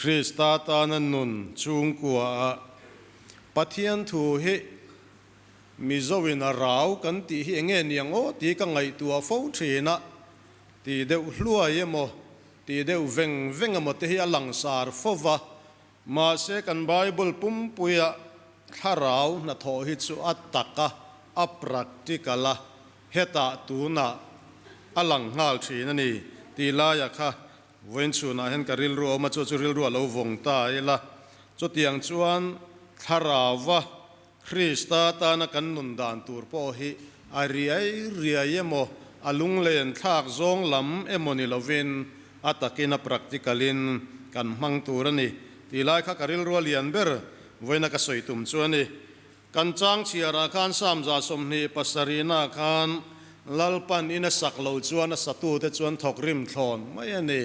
Krista tana nun chhungkua ah Pathian thu hi. Mizo in a rau kan tih hi enge niang aw tih ka ngaihtuah fo thin a, ti deuh hluai emaw, ti deuh veng veng emaw te hi a langsar fo va. Mahse kan Bible pumpuia thlarau hnathawh hi chu a tak a, a practical a, hetah tunah a lang nghal thin a ni tih laia kha vawiin chhunah hian ka rilru a awm a, chu chu rilru a lo vawng ta ila. Chutiang chuan thlarauva Krista tana kan nun dan tur pawh hi a riai riai emaw, a lunglen thlak zawng lam emaw ni lovin a takin a practical in kan hmang tur a ni tih lai kha ka rilru a lian ber vawiina ka sawi tum chu a ni. Kan chang chhiarah khan Samza 27 na khan Lalpan in a sak lo chuan a satute chuan thawkrim thlawn mai a ni.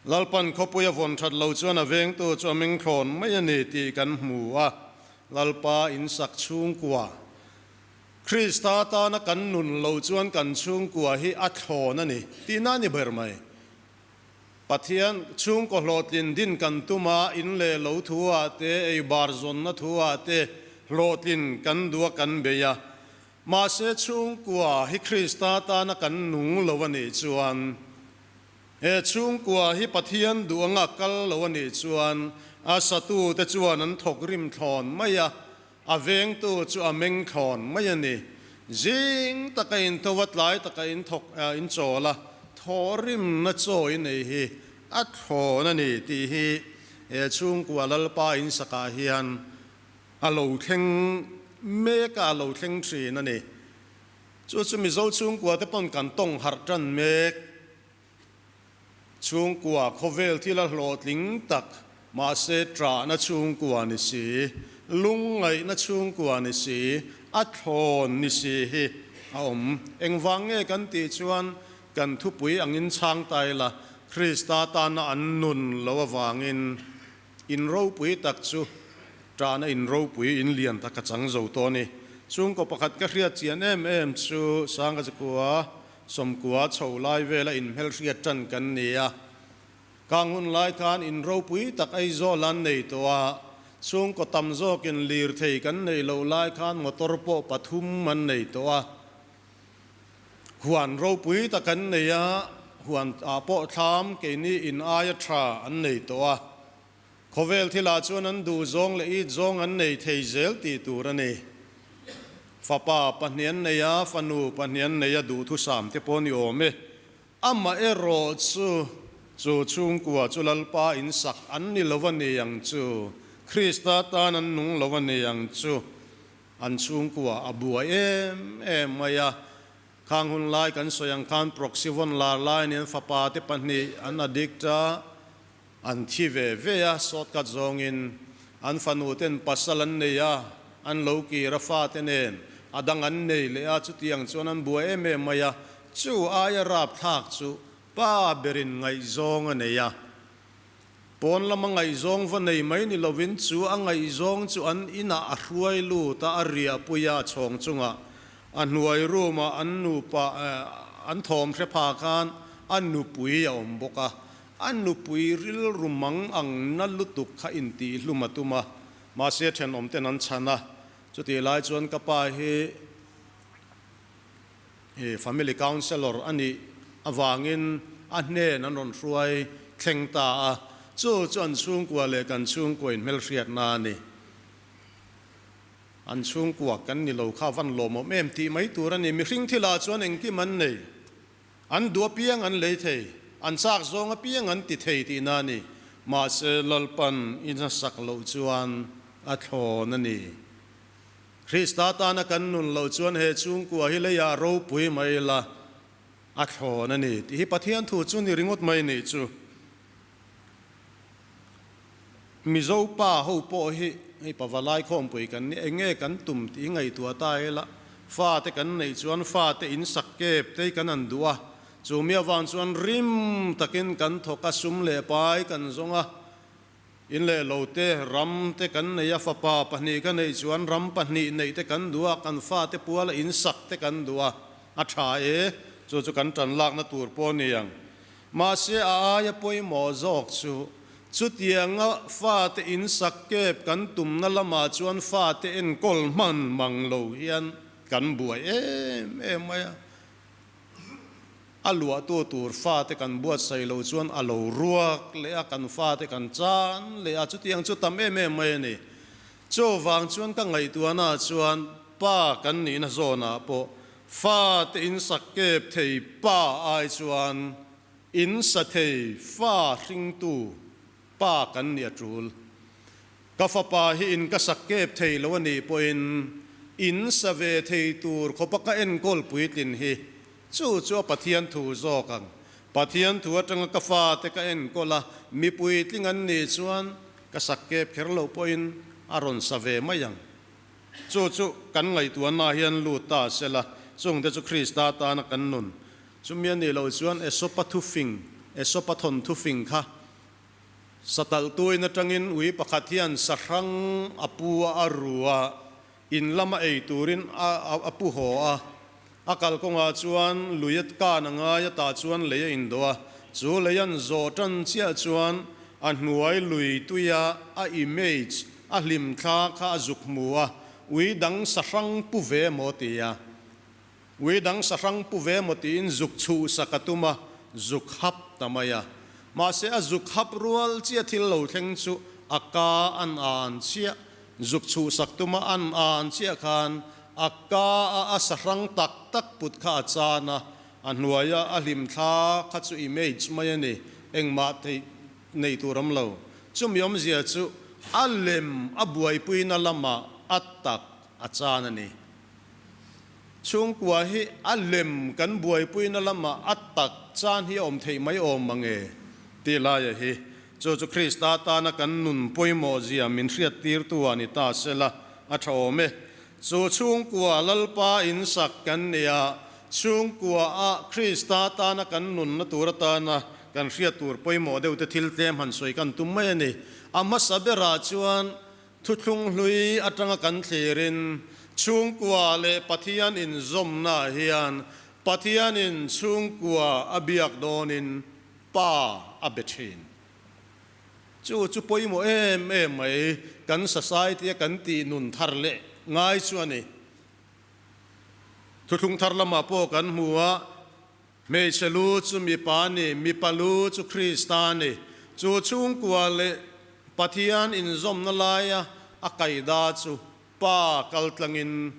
Lalpan khawpui a vawn that lo chuan a vengtu chu a meng thlawn mai a ni tih kan hmu a. Lalpa in sak chhungkua. Krista tana kan nun lo chuan kan chhungkua hi a thlawn a ni tih na ni ber mai. Pathian chhungkaw hlawhtlin din kan tum a, in leh lo thu ah te, ei bar zawnna thu ah te hlawhtlin kan duh a kan bei a. Mahse chhungkua hi Krista tana kan nung lo a nih chuan, He chhungkua hi Pathian duh anga kal lo a nih chuan a satute chuan an thawk rim thlawn mai a, a vengtu chu a meng thlawn mai a ni. Zing taka intho a, tlai taka inthawk inchawl a, thawhrimna chaw i nei hi a thlawn a ni tih hi he chhungkua Lalpa insakah hian a lo thleng mek a, a lo thleng thin a ni. Chu chu Mizo chhungkua te pawn kan tawng harh tan mek. Chhungkua khawvel thil a hlawhtling tak, mahse ṭahna chhungkua ni si, lungngaihna chhungkua ni si, a thlawn ni si hi a awm. Engvang nge kan tih chuan kan thupui angin chhang ta ila, Krista tana an nun lo avangin In ropui tak chu ṭahna in ropui in lian tak a chang zo tawh a ni. Chhungkaw pakhat ka hriat chian em em chu Sangkachikua, Sawmkua chho lai vela inhmelhriat ṭan kan ni a. Kang hun lai khan in ropui tak Aizawl an nei tawh a, chhungkaw tam zawkin lirthei kan neih loh lai khan motor pawh pathum an nei tawh a. Huan ropui tak an nei a, huan ah pawh thlam keini in aia tha an nei tawh a. Khawvel thilah chuan an duh zawng leh it zawng an nei thei zel tih tur a ni. Fapa pahnih an nei a, fanu pahnih an nei a duhthusam te pawh ni awm e. Amaherawh chu, chu chhungkua chu Lalpa in sak an ni lo a ni ang chu, Krista tan an nung lo a ni ang chu. An chhungkua a buai em em mai a, khang hun lai kan sawi ang khan proxy vawn lar lai nen fapa te pahnih an addict a, an thi ve ve a, shortcut zawngin an fanu ten pasal an nei a, an lo kir a fate nen a dang an nei leh a, chutiang chuan an buai em em mai a, chu aia rapthlak chu pa berin ngaihzawng a nei a. Pawn lama ngaihzawng va nei mai ni lovin chu a ngaihzawng chu an inah a hruai lut a, a riahpui a, a chhawng chungah a hnuai room ah an nupa an thawm hre pha khan a nupui a awm bawk a, a nupui rilru mang ang na lutuk kha intihhlum a tum a, mahse thenawm ten an chhan a, chutih lai chuan ka pa hi Family Counsellor a nih avangin a hnen an rawn hruai thleng ta a, chu chu an chhungkua leh kan chhungkua inhmelhriatna a ni. An chhungkua kan ni lo kha van lawmawm em tih mai tur a ni. Mihring thilah chuan engkim an nei, an duh apiang an lei thei, an chak zawng apiang an ti thei tihna a ni. Mahse Lalpan i hnasak loh chuan a thlawn a ni. Krista tana kan nun loh chuan he chhungkua hi leiah ropui mai ila a thlawn a ni tih hi Pathian thu chu ni ringawt mai nih chu. Mizo pa ho pawh hi hei pavalai khawmpui kan ni eng nge kan tum tih hi ngaihtuah ta ila fate kan neih chuan fate in sak kep te hi kan han duh a, chu mi avang chuan rim takin kan thawk a, sum leh pai kan zawng a. In leh lo te, ram te kan nei a, fapa pahnih ka neih chuan ram pahnih neih te kan duh a, kan fate puala in sak te kan duh a, a tha e, chu chu kan tan lakna tur pawh a ni ang. Mahse a aia pawimawh zawk chu, Chutianga fate in sak kep kan tumna lamah chuan fate enkawl hman mang lo hian kan buai em em mai a. A luahtu tur fate kan buatsaih lo chuan a lo ruak leh a, kan fate kan chan leh a, chutiang chu tam em em mai a ni. Chuvang chuan ka ngaihtuahnaah chuan pa kan nihna zawnah pawh fate in sak kep thei pa ai chuan in sa thei fa hringtu pa kan nih a tul. Ka fapa hi in ka sak kep thei lo a nih pawhin in sa ve thei tur khawpa ka enkawl puitlin hi chu chu a Pathian thu zawk ang. Pathian thu atanga ka fate ka enkawl a, mi puitling an nih chuan ka sak kep kher loh pawhin a rawn sa ve mai ang. Chu chu kan ngaihtuahna hian lut ta sela, chungte chu Krista tana kan nun. Chumi a nih loh chuan Esopa thufing, Esopa thawnthu kha Satalhtuin atangin ui pakhat hian sahrang a pu a, a ru a, in lama ei turin a a pu haw a. A kalkawngah chuan lui a kan a ngai a, tah chuan lei a indawh a. Chu lei an zawh tan chiah chuan a hnuai lui tuia a image, a hlimthla kha a zuk hmu a, ui dang sahrang pu ve maw ti a. Ui dang sahrang pu ve maw tiin zuk chhuhsak a tum a, zuk hap ta mai a. Mahse a zuk hap rual chiah thil lo thleng chu a ka an an chiah. Zuk chhuhsak tuma an an chiah khan a ka a a sahrang tak tak put kha a chan a, a hnuaia a hlimthla kha chu image mai a ni, engmah theih nei tur awm lo. Chumi awmzia chu a lem a buaipuina lamah a tak a chan a ni. Chhungkua hi a lem kan buaipuina lamah a tak chan hi a awm theih mai awm mange tih laia hi chu chu Krista tana kan nun pawimawh zia min hriattirtu ah ni ta sela a tha awm e. Chu chhungkua Lalpa in sak kan ni a, chhungkua ah Krista tana kan nunna tur atana kan hriat tur pawimawh deuh te thil tlem han sawi kan tum mai a ni. A hmasa berah chuan Thuthlung hlui atanga kan thlirin chhungkua leh Pathian inzawmnaah hian Pathianin chhungkua a biak dawnin Pa a be thin. Chu chu pawimawh em em mai kan society a kan tih nun thar leh ngai chu a ni. Thuthlung thar lamah pawh kan hmu a, Hmeichhe lu chu mipa a ni, mipa lu chu Krista a ni. Chu chhungkua leh Pathian inzawmna laia a kaida chu Pa kal tlangin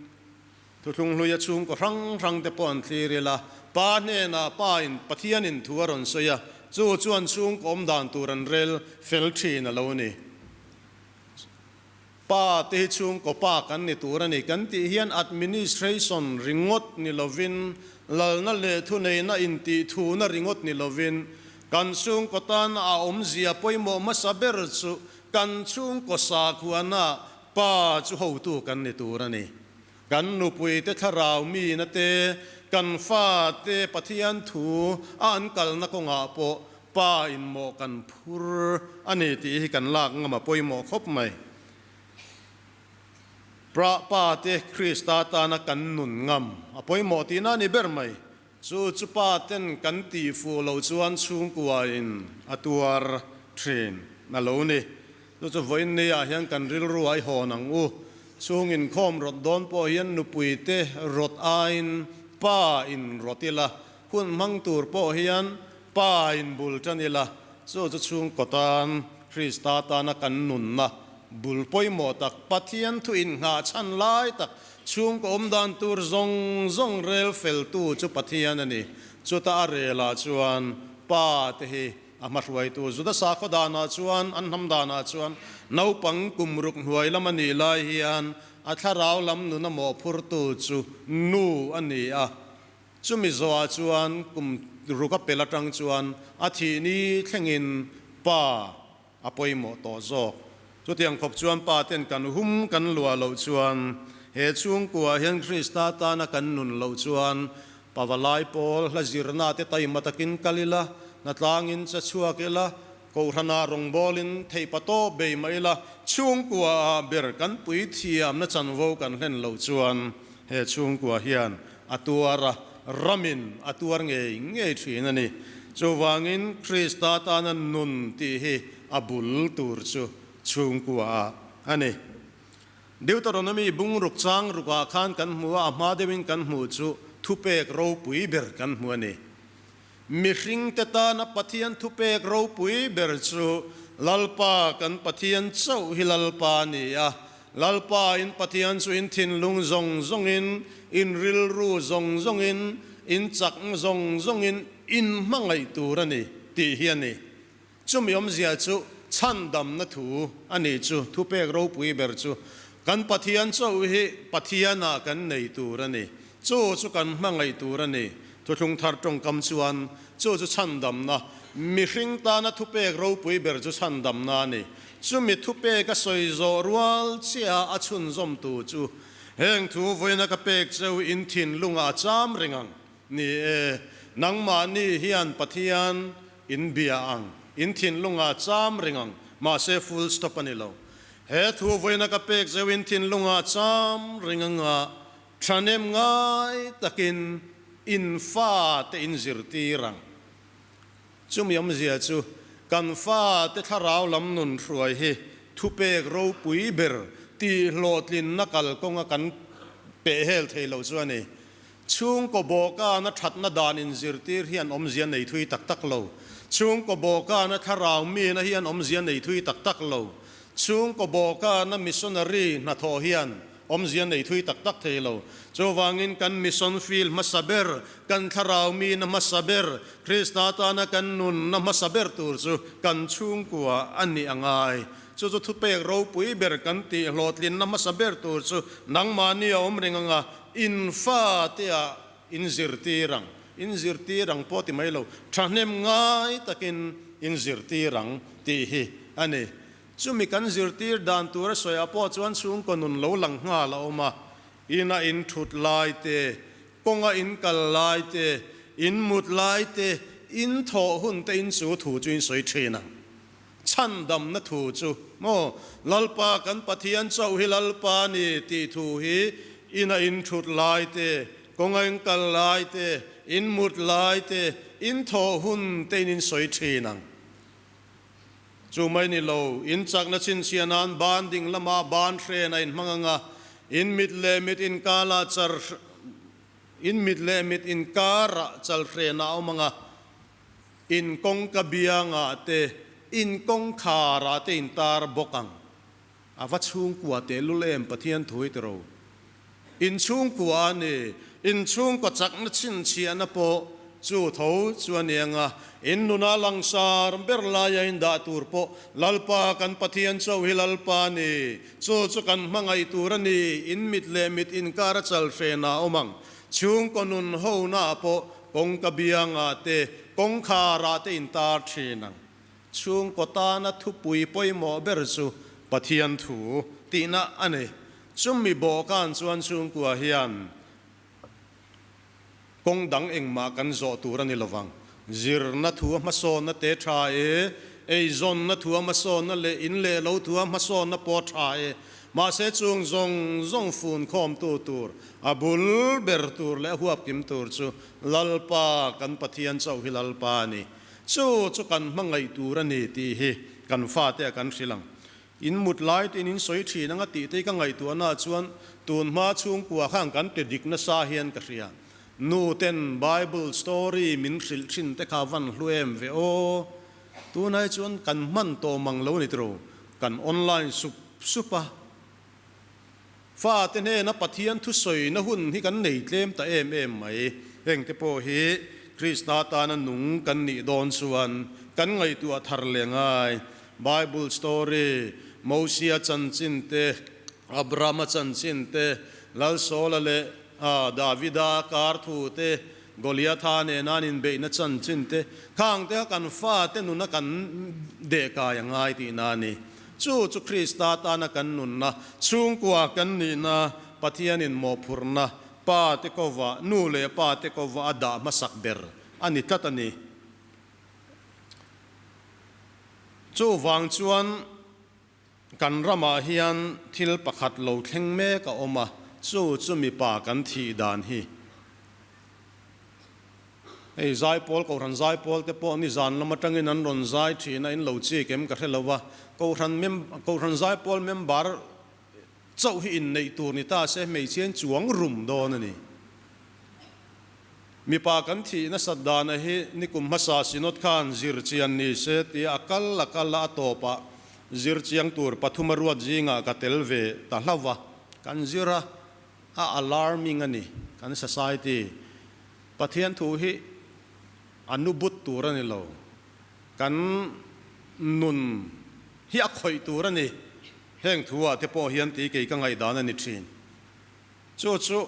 Thuthlung hluia chhungkaw hrang hrang te pawh an thlir ila, Pa hnenah Pa in Pathianin thu a rawn sawi a, chu chuan chhungkaw awm dan tur an rel fel thin a lo ni. Pa te hi chhungkaw pa kan ni tur a ni. Kan tih hian administration ringawt ni lovin, lalna leh thuneihna intihthuna ringawt ni lovin, kan chhungkaw tana a awmzia pawimawh hmasa ber chu kan chhungkaw sakhuana pa chu hotu kan ni tur a ni. Kan nupuite thlarau mina te, kan fate Pathian thu a an kalna kawngah pawh Pa in mawh kan phur a ni tih hi kan lak ngam a pawimawh khawp mai. Pra Pa te Krista tana kan nun ngam a pawimawh tihna a ni ber mai. Chu chu Pa ten kan tih fuh lo chuan chhungkua in a tuar thin a lo ni. Chu chu vawiin ni ah hian kan rilru a i hawn ang u. Chhung inkhawm rawt dawn pawh hian nupui te rawt aiin Pa in rawt ila, hun hmang tur pawh hian Pa in bul tan ila, chu chu chhungkaw tan Krista tana kan nunna bul pawimawh tak, Pathian thu inngah chhan lai tak, chhungkaw awm dan tur zawng zawng rel feltu chu Pathian a ni. Chuta a relah chuan Pa te hi a hmahruaitu Juda sakhaw danah chuan, an hnam danah chuan naupang kum ruk hnuai lam a nih lai hian a thlarau lam nuna mawhphurtu chu nu a ni a. Chumi zawhah chuan kum ruk a pel atang chuan a thih ni thlengin pa a pawimawh tawh zawk. Chutiang khawp chuan pa ten kan hum kan luah loh chuan he chhungkuaah hian Krista tana kan nun loh chuan pavalai pawl hla zirna te taima takin kal ila, hnatlangin che chhuak ila, kohhranah rawngbawlin theihpa tawp bei mah ila, chhungkuaah ber kan puithiamna chanvo kan hlen loh chuan he chhungkua hian a tuar a, ramin a tuar ngei ngei thin a ni. Chuvangin Krista tana nun tih hi a bul tur chu chhungkua a ni. Deuteronomy bung ruk chang rukah khan kan hmu a, a hma deuhin kan hmuh chu thupek ropui ber kan hmu a ni. Mihringte tana Pathian thupek ropui ber chu Lalpa kan Pathian chauh hi Lalpa a ni a, Lalpa in Pathian chu in thinlung zawng zawngin, in rilru zawng zawngin, in chakna zawng zawngin in hmangaih tur a ni tih hi a ni. Chumi awmzia chu chhandamna thu a nih chu, thupek ropui ber chu kan Pathian chauh hi Pathianah kan nei tur a ni. Chu chu kan hmangaih tur a ni. Thuthlung thar tawngkam chuan chu chu chhandamna, mihring tana thupek ropui ber chu chhandamna a ni. Chumi thupek a sawi zawh rual chiah a chhunzawmtu chu heng thu vawiina ka pek cheu in thinlungah a cham reng ang. Ni e, nangmahni hian Pathian in bia ang, in thinlungah cham reng ang, mahse full stop a ni lo. He thu vawiina ka pek zeuh in thinlungah cham reng anga thahnem ngai takin in fate in zirtir ang. Chumi awmzia chu kan fate thlarau lam nun hruai hi thupek ropui ber tih hlawhtlinna kalkawnga kan pehhel thei lo chu a ni. Chhungkaw bawhkana thatna dan inzirtir hian awmzia nei thui tak tak lo. Chhungkaw bawhkana thlarau mina hian awmzia nei thui tak tak lo. Chhungkaw bawhkana missionary hnathawh hian awmzia nei thui tak tak thei lo. Chuvangin kan mission field hmasa ber, kan thlarau mina hmasa ber, Krista tana kan nunna hmasa ber tur chu kan chhungkua a nih a ngai. Chu chu thupek ropui ber kan tih hlawhtlinna hmasa ber tur chu nangmahni a awm reng anga In fate-ah in zirtir ang, in zirtir ang pawh ti mai lo, thahnem ngai takin in zirtir ang tih hi a ni. Chumi kan zirtir dan tura sawiah pawh chuan chhungkaw nun lo lang nghal a awm a, ina in thut lai te, kawnga in kal lai te, in mut lai te, in thawh hun te in chu thu chu in sawi thin ang. Chhandamna thu chu maw Lalpa kan Pathian chauh hi Lalpa a ni tih thu hi ina in thut lai te, kawnga in kal lai te, in mut lai te, in thawh hun te in in sawi thin ang. Chu mai ni lo, in chakna chhinchhiah nan ban ding lama ban hren a in hmang ang a, in mit leh mit inkala char in mit leh mit inkara chal hren a awm ang a, In kawngka biangah te, in kawngkharah te in tar bawk ang. A va chhungkua tehlul em Pathian thu hi tiro. In chhungkua a ni, in chhungkaw chakna chhinchhiahna pawh chu tho chu a ni ang a, in nuna langsar ber laia in dah tur pawh Lalpa kan Pathian chauh hi Lalpa a ni, chu chu kan hmangaih tur a ni, in mit leh mit inkar a chal hren ah awm ang. Chhungkaw nun hona pawh Kawngka biangah te, kawngkharah te intar thin ang. Chhungkaw tana thupui pawimawh ber chu Pathian thu tihna a ni. Chumi bawhkan chuan chhungkua hian kawng dang engmah kan zawh tur a ni lovang. Zirna thua hmasawnna te tha e, eizawnna thua hmasawnna leh in leh lo thua hmasawnna pawh tha e. Mahse chung zawng zawng fun khawmtu tur, a bul ber tur leh a huap kim tur chu Lalpa, kan Pathian chauh hi Lalpa a ni. Chu chu kan hmangaih tur a ni tih hi kan fate a kan hrilh ang. In mut lai te in in sawi thin anga tih te hi ka ngaihtuahna chuan tun hma chhungkua khan kan ti dik nasa hian ka hria. Nu ten Bible story min hrilh thin te kha van hlu em ve aw. Tunai chuan kan hman tawh mang lo ni tiro, kan online sup sup a. Fate hnena Pathian thusawina hun hi kan nei tlem ta em em mai. Hengte pawh hi Krista tana nung kan nih dawn chuan kan ngaihtuah thar leh ngai. Bible story, Mosia chanchin te, Abrahama chanchin te, Lalsawla leh Davida kar thu te, Goliatha nena an inbeihna chanchin te, khang te kha kan fate nuna kan dehkai a ngai tihna a ni. Chu chu Krista tana kan nunna, chhungkua kan nihna, Pathianin mawhphurhna, pa te kova, nu leh pa te kova a dah hmasak ber a ni tlat a ni. Chuvang chuan Kan ramah hian thil pakhat lo thleng mek a awm a, chu chu mipa kan thih dan hi. Hei Zaipawl, Kohhran Zaipawl te pawh nizan lam atangin an rawn zai thin a, in lo chik em ka hre lo a. Kohhran mem, Kohhran Zaipawl member chauh hi inneih tur ni ta se hmeichhiain chuang rum dawn a ni. Mipa kan thih nasat dana hi nikum hmasa Synod khan zir chian ni se tia a kal a kal a, a tawpah zir chiang tur pathum a ruat zingah ka tel ve ta hlauh a, kan zir a, a alarming a ni kan society. Pathian thu hi a nu but tur a ni lo, kan nun hi a khawih tur a ni. Heng thu ah te pawh hian tih kei ka ngaihdan a ni thin. Chu chu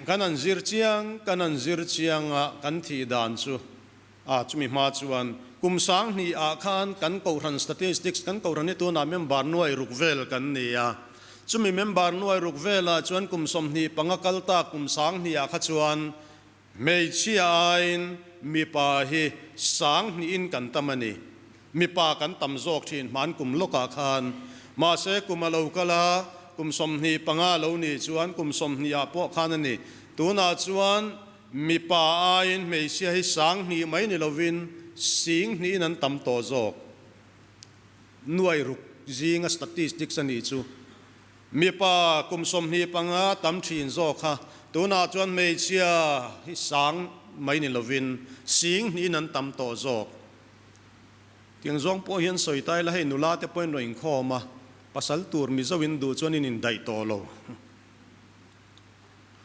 kan han zir chiang, kan han zir chiang a, kan thih dan chu a chumi hma chuan kum 2000 ah khan kan Kohhran statistics, kan Kohhran hi tunah member nuai ruk vel kan ni a, chumi member nuai ruk velah chuan kum 25 kal tak kum 2000 ah kha chuan Hmeichhia aiin mipa hi 2000 in kan tam a ni. Mipa kan tam zawk thin hman kum lawkah khan. Mahse kum a lo kal a, kum 25 lo nih chuan kum 20 ah pawh khan a ni. Tunah chuan mipa aiin hmeichhia hi 2000 mai ni lovin 20 in an tam tawh zawk. Nuai ruk zinga statistics a nih chu. Mipa kum 25 tam thin zawk kha tunah chuan hmeichhia hi sang mai ni lovin 20 in an tam tawh zawk. Tiang zawng pawh hian sawi ta ila hei nula te pawhin rawn inkhawm a, pasal tur Mizo in duh chuan in indaih tawh lo.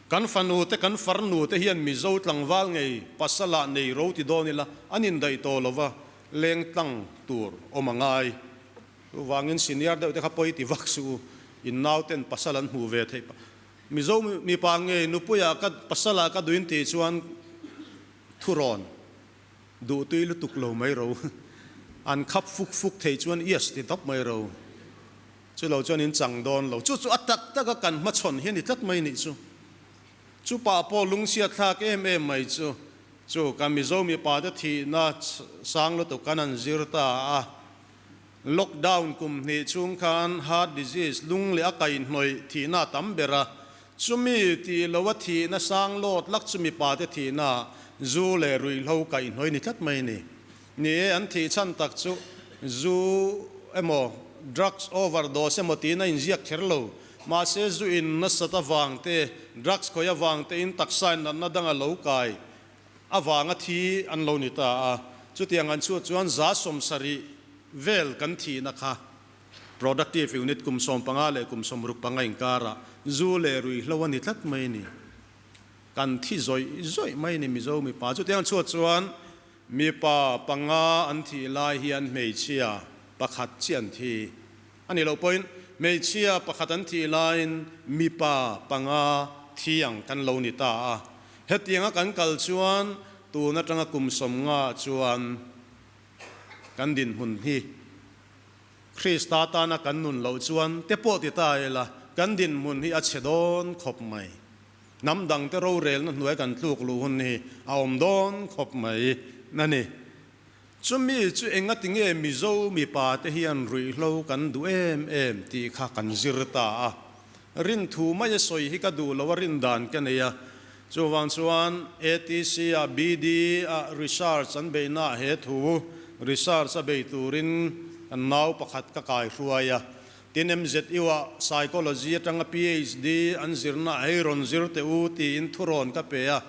Kan fanu te kan farnu te hian Mizo tlangval ngei pasalah nei ro ti dawn ila an indaih tawh lo va, leng tlang tur awm a ngai. Chuvangin senior deuh te kha pawi ti vak suh u, in nauten pasal an hmuh ve theih pah. Mizo mipa ngei nupuiah ka pasalah ka duin tih chuan thurawn duhtui lutuk lo mai ro. An khap fuk fuk thei chuan yes ti dawp mai ro. Chulo chuan in chang dawn lo. Chu chu a tak taka kan hmachhawn hi a ni tlat mai nih chu. Chupa pawh lungchhiat thlak em em mai chu. Chu kan Mizo mipa te thihna sang lutuk kan han zir ta a. Lockdown kum hnih chhung khan heart disease, lung leh a kaihhnawih thihna a tam ber a, chumi tih lo a thihna sang lawt lak chu mipa te thihna zu leh ruihhlo kaihhnawih ni tlat mai a ni. Ni e, an thih chhan tak chu zu emaw drugs overdose emaw tiin a inziak kher lo. Mahse zu in nasat avang te, drugs khawih avang te in taksa in natna dang a lo kai avanga thi an lo ni ta a, chutiang an chhuah chuan 70% vel kan thihna kha productive unit kum 15 leh kum 65 inkarah zu leh ruihhlo a ni tlat mai a ni. Kan thi zawih zawih mai a ni Mizo mipa. Chutiang an chhuah chuan mipa panga an thih lai hian hmeichhia pakhat chiah an thi a ni loh pawhin hmeichhia pakhat an thih laiin mipa panga thi ang kan lo ni ta a. Hetianga kan kal chuan tun atanga kum 50 chuan kan dinhmun hi Krista tana kan nun loh chuan te pawh ti ta ila kan dinhmun hi a chhe dawn khawp mai. Hnam dangte rorelna hnuai kan tluk luh hun hi a awm dawn khawp mai a ni. Chumi chu engati nge Mizo mipa te hian ruihhlo kan duh em em tih kha kan zir ta a. Rinthu mai a sawi hi ka duh lo a rin dan ka nei a. Chuvang chuan ATC ah BD ah research an beihna ah he thu research a bei turin kan nau pakhat ka kai hruai a. Tin MZU ah Psychology atanga PhD an zirna ah hei rawn zir teh u tiin thurawn ka pe a.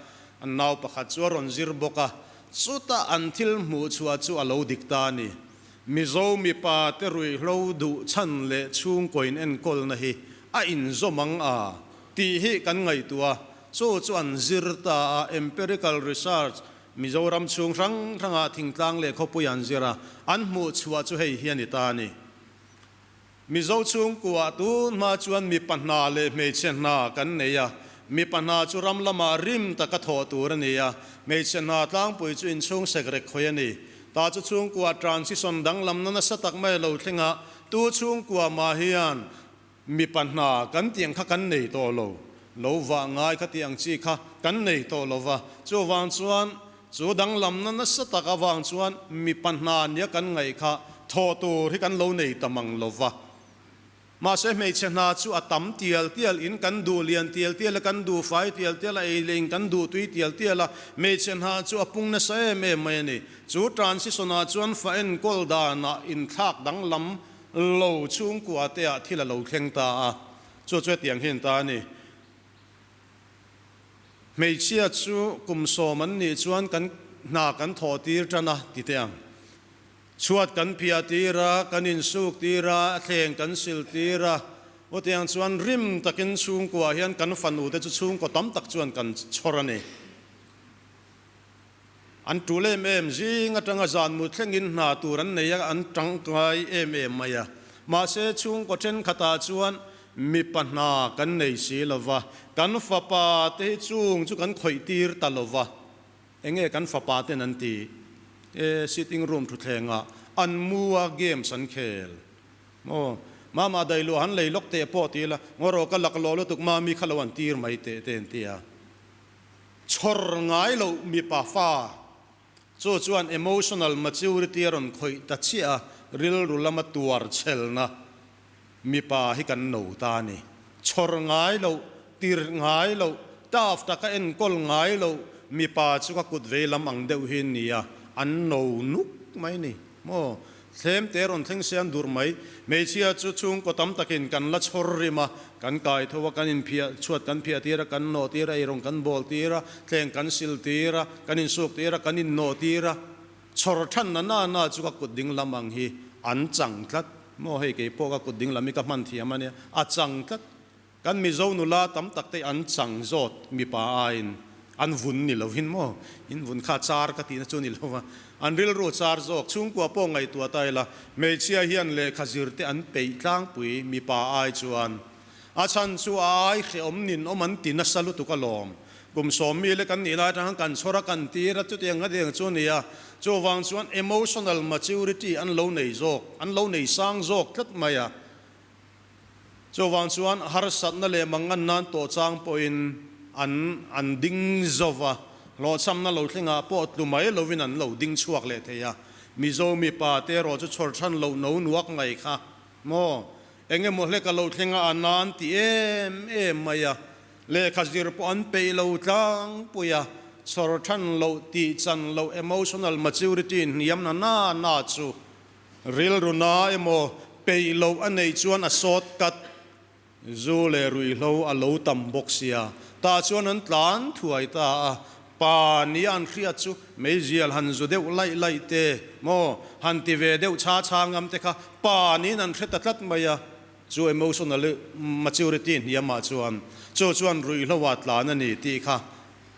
An nau pakhat chu a rawn zir bawk a. Chuta an thil hmuh chhuah chu a lo dik ta a ni. Mizo mipa te ruihhlo duh chhan leh chhungkaw in enkawlna hi a inzawm ang a tih hi kan ngaihtuah a, chu chu an zir ta a, empirical research Mizoram chhung hrang hrangah thingtlang leh khawpui an zir a, an hmuh chhuah chu hei hi a ni ta a ni. Mizo chhungkuah tun hma chuan mipa hna leh hmeichhe hna kan nei a, mipa hna chu ram lamah rim taka thawh tur a ni a, hmeichhe hna tlangpui chu inchhung sekrek khawih a ni. Ta chu chhungkuah transition danglamna nasa tak mai a lo thleng a, tu chhungkua mah hian mipa hna kan tih ang kha kan nei tawh lo, lo vah ngai kha tih ang chi kha kan nei tawh lo va, chuvang chuan Chu danglamna nasa tak avang chuan mipa hna nia kan ngaih kha thawh tur hi kan lo nei ta mang lo va. Mahse hmeichhe hna chu a tam tial tial, in kan duh lian tial tial a, kan duh fai tial tial a, ei leh in kan duh tui tial tial a, hmeichhe hna chu a pung nasa em em mai a ni. Chu transition ah chuan fa enkawl danah inthlak danglam lo chhungkua te ah thil a lo thleng ta a, chu chu hetiang hian ta a ni. Hmeichhia chu kum sawm an nih chuan kan hna kan thawh tir tan a ti teh ang. Chhuat kan phiah tir a, kan insuk tir a, a thleng kan sil tir a. Hetiang chuan rim takin chhungkuaah hian kan fanute chu chhungkaw tam tak chuan kan chhawr a ni. An tul em em, zing atanga zan mut thlengin hna tur an nei a, an tangkai em em mai a. Mahse chhungkaw thenkhatah chuan mipa hna kan nei si lo va, kan fapa te hi chung chu kan khawih tir ta lo va. Enge kan fapa ten an ti? E, sitting room thutthlengah an mu a, games an khel. Maw? Mama dailuah han lei lawk teh pawh ti ila, ngaw rawh ka laklawh lutuk mami kha lo an tir mai teh te an ti a. Chhawr ngai loh mipa fa chu chuan emotional maturity a rawn khawih ta chiah a, rilru lama tuar chhelna mipa hi kan no ta a ni. Chhawr ngai loh, tir ngai loh, tough taka enkawl ngai loh mipa chu ka kut vei lam ang deuh hi nia, an no nuk mai ni maw? Thlem te rawn thleng se an dur mai. Hmeichhia chu chhungkaw tam takin kan la chhawr rim a, kan kai tho a, kan inphiah chhuat kan phiah tir a, kan nawh tir a, eirawng kan bawl tir a, thleng kan sil tir a, kan insuk tir a, kan innawh tir a. Chhawr than na na na chu ka kut ding lam ang hi an chang tlat. Maw hei kei pawh ka kut ding lam hi ka hman thiam a nia, a chang tlat. Kan Mizo nula tam tak te an chang zawt mipa aiin an vun ni lovin maw? In vun kha char ka tihna chu ni lova, an rilru char zawk. Chhungkua pawh ngaihtuah ta ila, hmeichhia hian lehkha zir te an peih tlangpui mipa ai chuan a chhan chu a ai hrehawm nin awm an ti nasa lutuk alawm. Kum sawmmi leh kan nih lai atang khan kan chhawr a, kan tir a, chutiang nga deng chu a ni a. Chuvang chuan emotional maturity an lo nei zawk, an lo nei sang zawk tlat mai a. Chuvang chuan harsatna leh mangan nan tawh chang pawhin an an ding zo va, hlawhchhamna lo thlengah pawh tlu mai lovin an lo ding chhuak leh thei a. Mizo mipa te erawh chu chhawr chhan loh no nuak mai kha maw? Eng emaw hlek a lo thleng a, a nan ti em em mai a, lehkha zir pawh an peih lo tlangpui a, chhawr chhan loh tih chan loh emotional maturity hniam na na na chu Rilru na emaw peih loh a neih chuan a sawt kat zu leh ruihhlo a lo tam bawk sia, tah chuan an tlan thuai ta a, pa nia an hriat chu meizial han zu deuh laih laih te maw han ti ve deuh chha chha ngam te kha pa niin an hre ta tlat mai a, chu emotional maturity hniamah chuan chu chuan ruihhlo ah tlan a ni tih kha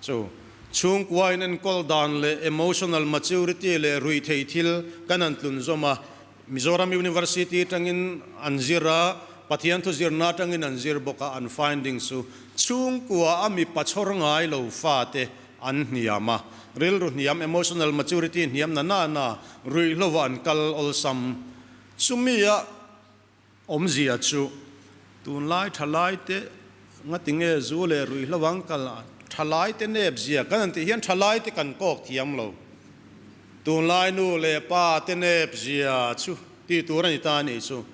Chu chhungkua in enkawl dan leh emotional maturity leh ruihtheih thil kan han tlun zawm a, Mizoram University atangin an zir a, Pathian thu zirna atangin an zir bawk a, an findings chu chhungkua a mipa chhawr ngai lo fate an hniam a, rilru hniam emotional maturity hniam na na na ruihhlo ah an kal awlsam. Chumi a Awmzia chu, tunlai thalaite ngatinge zu leh ruihhlo ang kal a, thalaite nep zia kan han tih hian thalaite kan kawk thiam lo. Tunlai nu leh pa te nep zia chu tih tur a ni ta a nih chu.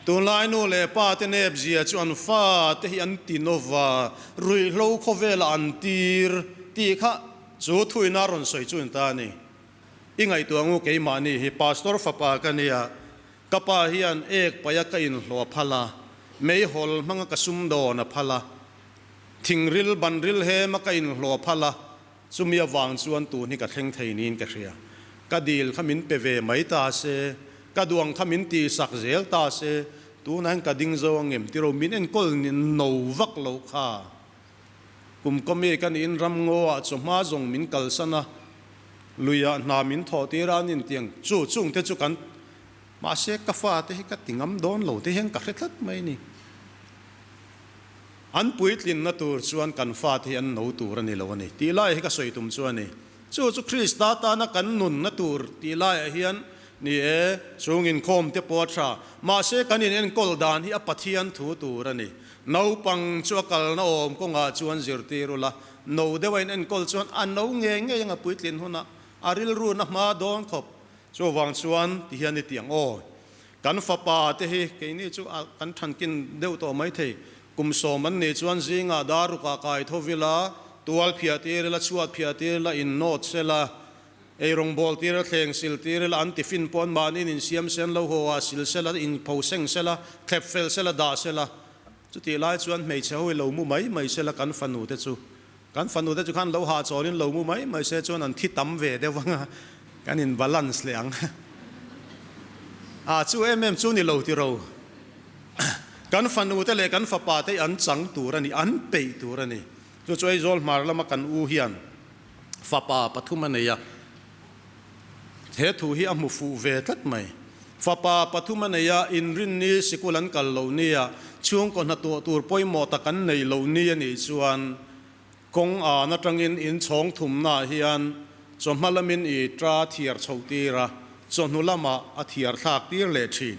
Tunlai nu leh pa te nep zia chu an fa te hi an ti nova, ruihhlo khawvelah an tir tih kha chu thuina rawn sawi chu a ni ta a ni. I ngaihtuah ngu keimahni hi Pastor fapa ka nia, Ka pa hian ek paih a ka inhlawh a phal a, meihawl hmanga ka sum dawn a phal a, thingril banril hem a ka inhlawh a phal a, chumi avang chuan tun hi ka thleng thei niin ka hria. Ka dil kha min pe ve mai ta se, ka duang kha min tihsak zel ta se, tunah hian ka ding zo angem tiro min enkawl no vak lo kha. Kum kawmi ka niin ramngaw ah chawhma zawng min kalsan a, luiah hna min thawh tir a an intiang chu chung te chu kan mahse ka fa te hi ka ti ngam dawn lo te hian ka hre tlat mai ni. An puitlinna tur chuan kan fa te hi an no tur a ni lo a ni tih lai hi ka sawi tum chu a ni. Chu chu Krista tana kan nunna tur tih laiah hian ni e, chung inkhawm te pawh a tha. Mahse kan in enkawl dan hi a Pathian thu tur a ni. Naupang chu a kalna awm kawngah chuan zirtir ula, no deuh a in enkawl chuan a no ngei ngei anga puitlin hunah a rilru na hma dawn khawp. Chuvang chuan ti hian i ti ang aw. Kan fapa te hi keini chu a kan thankin deuh tawh mai thei. Kum sawm an nih chuan zingah dar rukah kai tho vila, tual phiah tir ila, chhuat phiah tir ila, innawt sela, eirawngbawl tir ila, thleng sil tir ila, an tiffin pawh an mahniin insiam sen lo haw ah sil sela, inpho seng sela, thlep fel sela, dah sela. Chutih lai chuan hmeichhe ho hi lo mu mai mai sela kan fanu te chu. Kan fanu te chu khan lo hahchawlin lo mu mai mai se chuan an thi tam ve deuh ang a, kan in balance leh ang. A chu em em chu ni lo ti ro. Kan fanu te leh kan fapa te hi an chang tur a ni, an peih tur a ni. Chu chu Aizawl hmar lama kan u hian fapa pathum a nei a, he thu hi a hmu fuh ve tlat mai. Fapa pathum a nei a, inrinni sikul an kal loh nia, chhungkaw hna tuah tur pawimawh tak an nei loh ni a nih chuan kawng an atangin inchhawng thumnaah hian chawhma lamin i ta thiar chhoh tir a, chawhnu lamah a thiar thlak tir leh thin.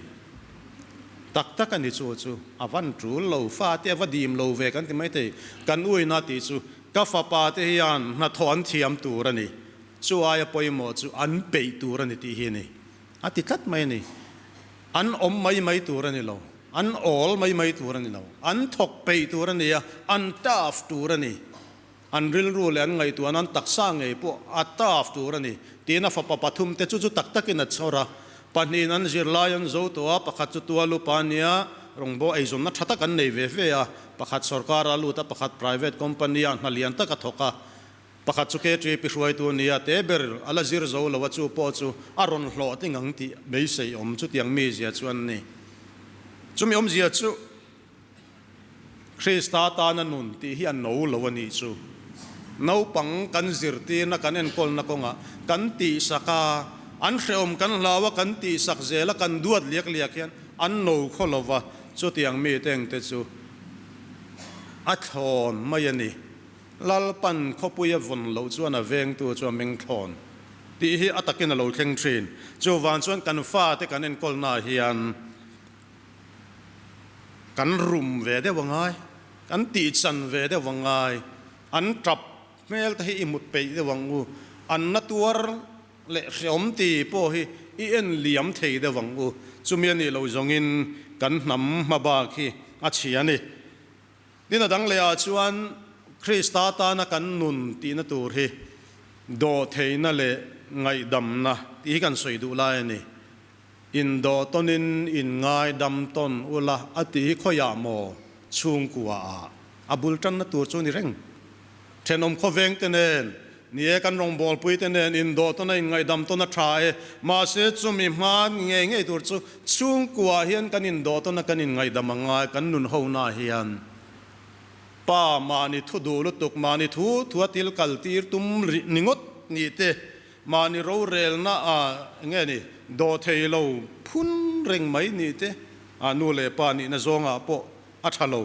Tak tak a ni chu chu a van tul lo, fate a va dim lo ve kan ti maithei, kan uina tih chu ka fapa te hian hnathawh an thiam tur a ni, chu aia pawimawh chu an peih tur a ni tih hi a ni. A ti tlat mai a ni. An awm mai mai tur a ni lo. An awl mai mai tur a ni lo. An thawk peih tur a ni a, an tough tur a ni. An rilru leh an ngaihtuahna, an taksa ngei pawh a tough tur a ni. Tiin a fapa pathum te chu chu tak takin a chhawr a. Pahnihin an zirlai an zo tawh a, pakhat chu tual upa a nia, rawngbawh eizawnna tha tak an nei ve ve a. Pakhat sorkar a lut a, pakhat private company ah hna lian tak a thawk a. Pakhat chu KTP hruaitu a nia, te ber a la zir zo lo a, chu pawh chu a rawn hlawhtling ang tih beisei awm chutiang mizia chu an ni. Chumi awmzia chu Krista tana nun tih hi a no lo a nih chu. Naupang kan zirtirna kan enkawlna kawngah kan tihsak a, an hrehawm kan hlau a, kan tihsak zel a, kan duat liak liak hian an no khaw lo va, chutiang mite engte chu a thlawn mai a ni. Lalpan khawpui a vawn loh chuan a vengtu chu a meng thlawn tih hi a takin a lo thleng thin. Chuvang chuan kan fate kan enkawlnaah hian kan rum ve deuh a ngai, kan tihchan ve deuh a ngai, an tap hmel te hi i hmut peih deuh ang u, an na tuar leh hreawm ti pawh hi i en liam thei deuh ang u. Chumi a nih loh zawngin kan hnam hma bak hi a chhia a ni. Tin, a dang lehah chuan Krista tana kan nun tihna tur hi dawhtheihna leh ngaihdamna tih hi kan sawi duh lai a ni. Indawh tawnin inngaidam tawn ula a tih hi khawiah maw chhungkuaah a bul tanna tur chu ni reng. Thenawm khawveng te nen, ni e kan rawngbawlpui te nen indawh tawn a inngaihdam tawn a tha e, mahse chumi hma ngei ngei tur chu chhungkuaah hian kan indawh tawn a kan inngaihdam a ngai, kan nun hona hian pa mahni thu duh lutuk, mahni thu thua thil kal tir tum rih ni ngawt ni te, mahni rorelna a nge ni dawh thei lo phun reng mai ni te, a nu leh pa nihna zawngah pawh a tha lo.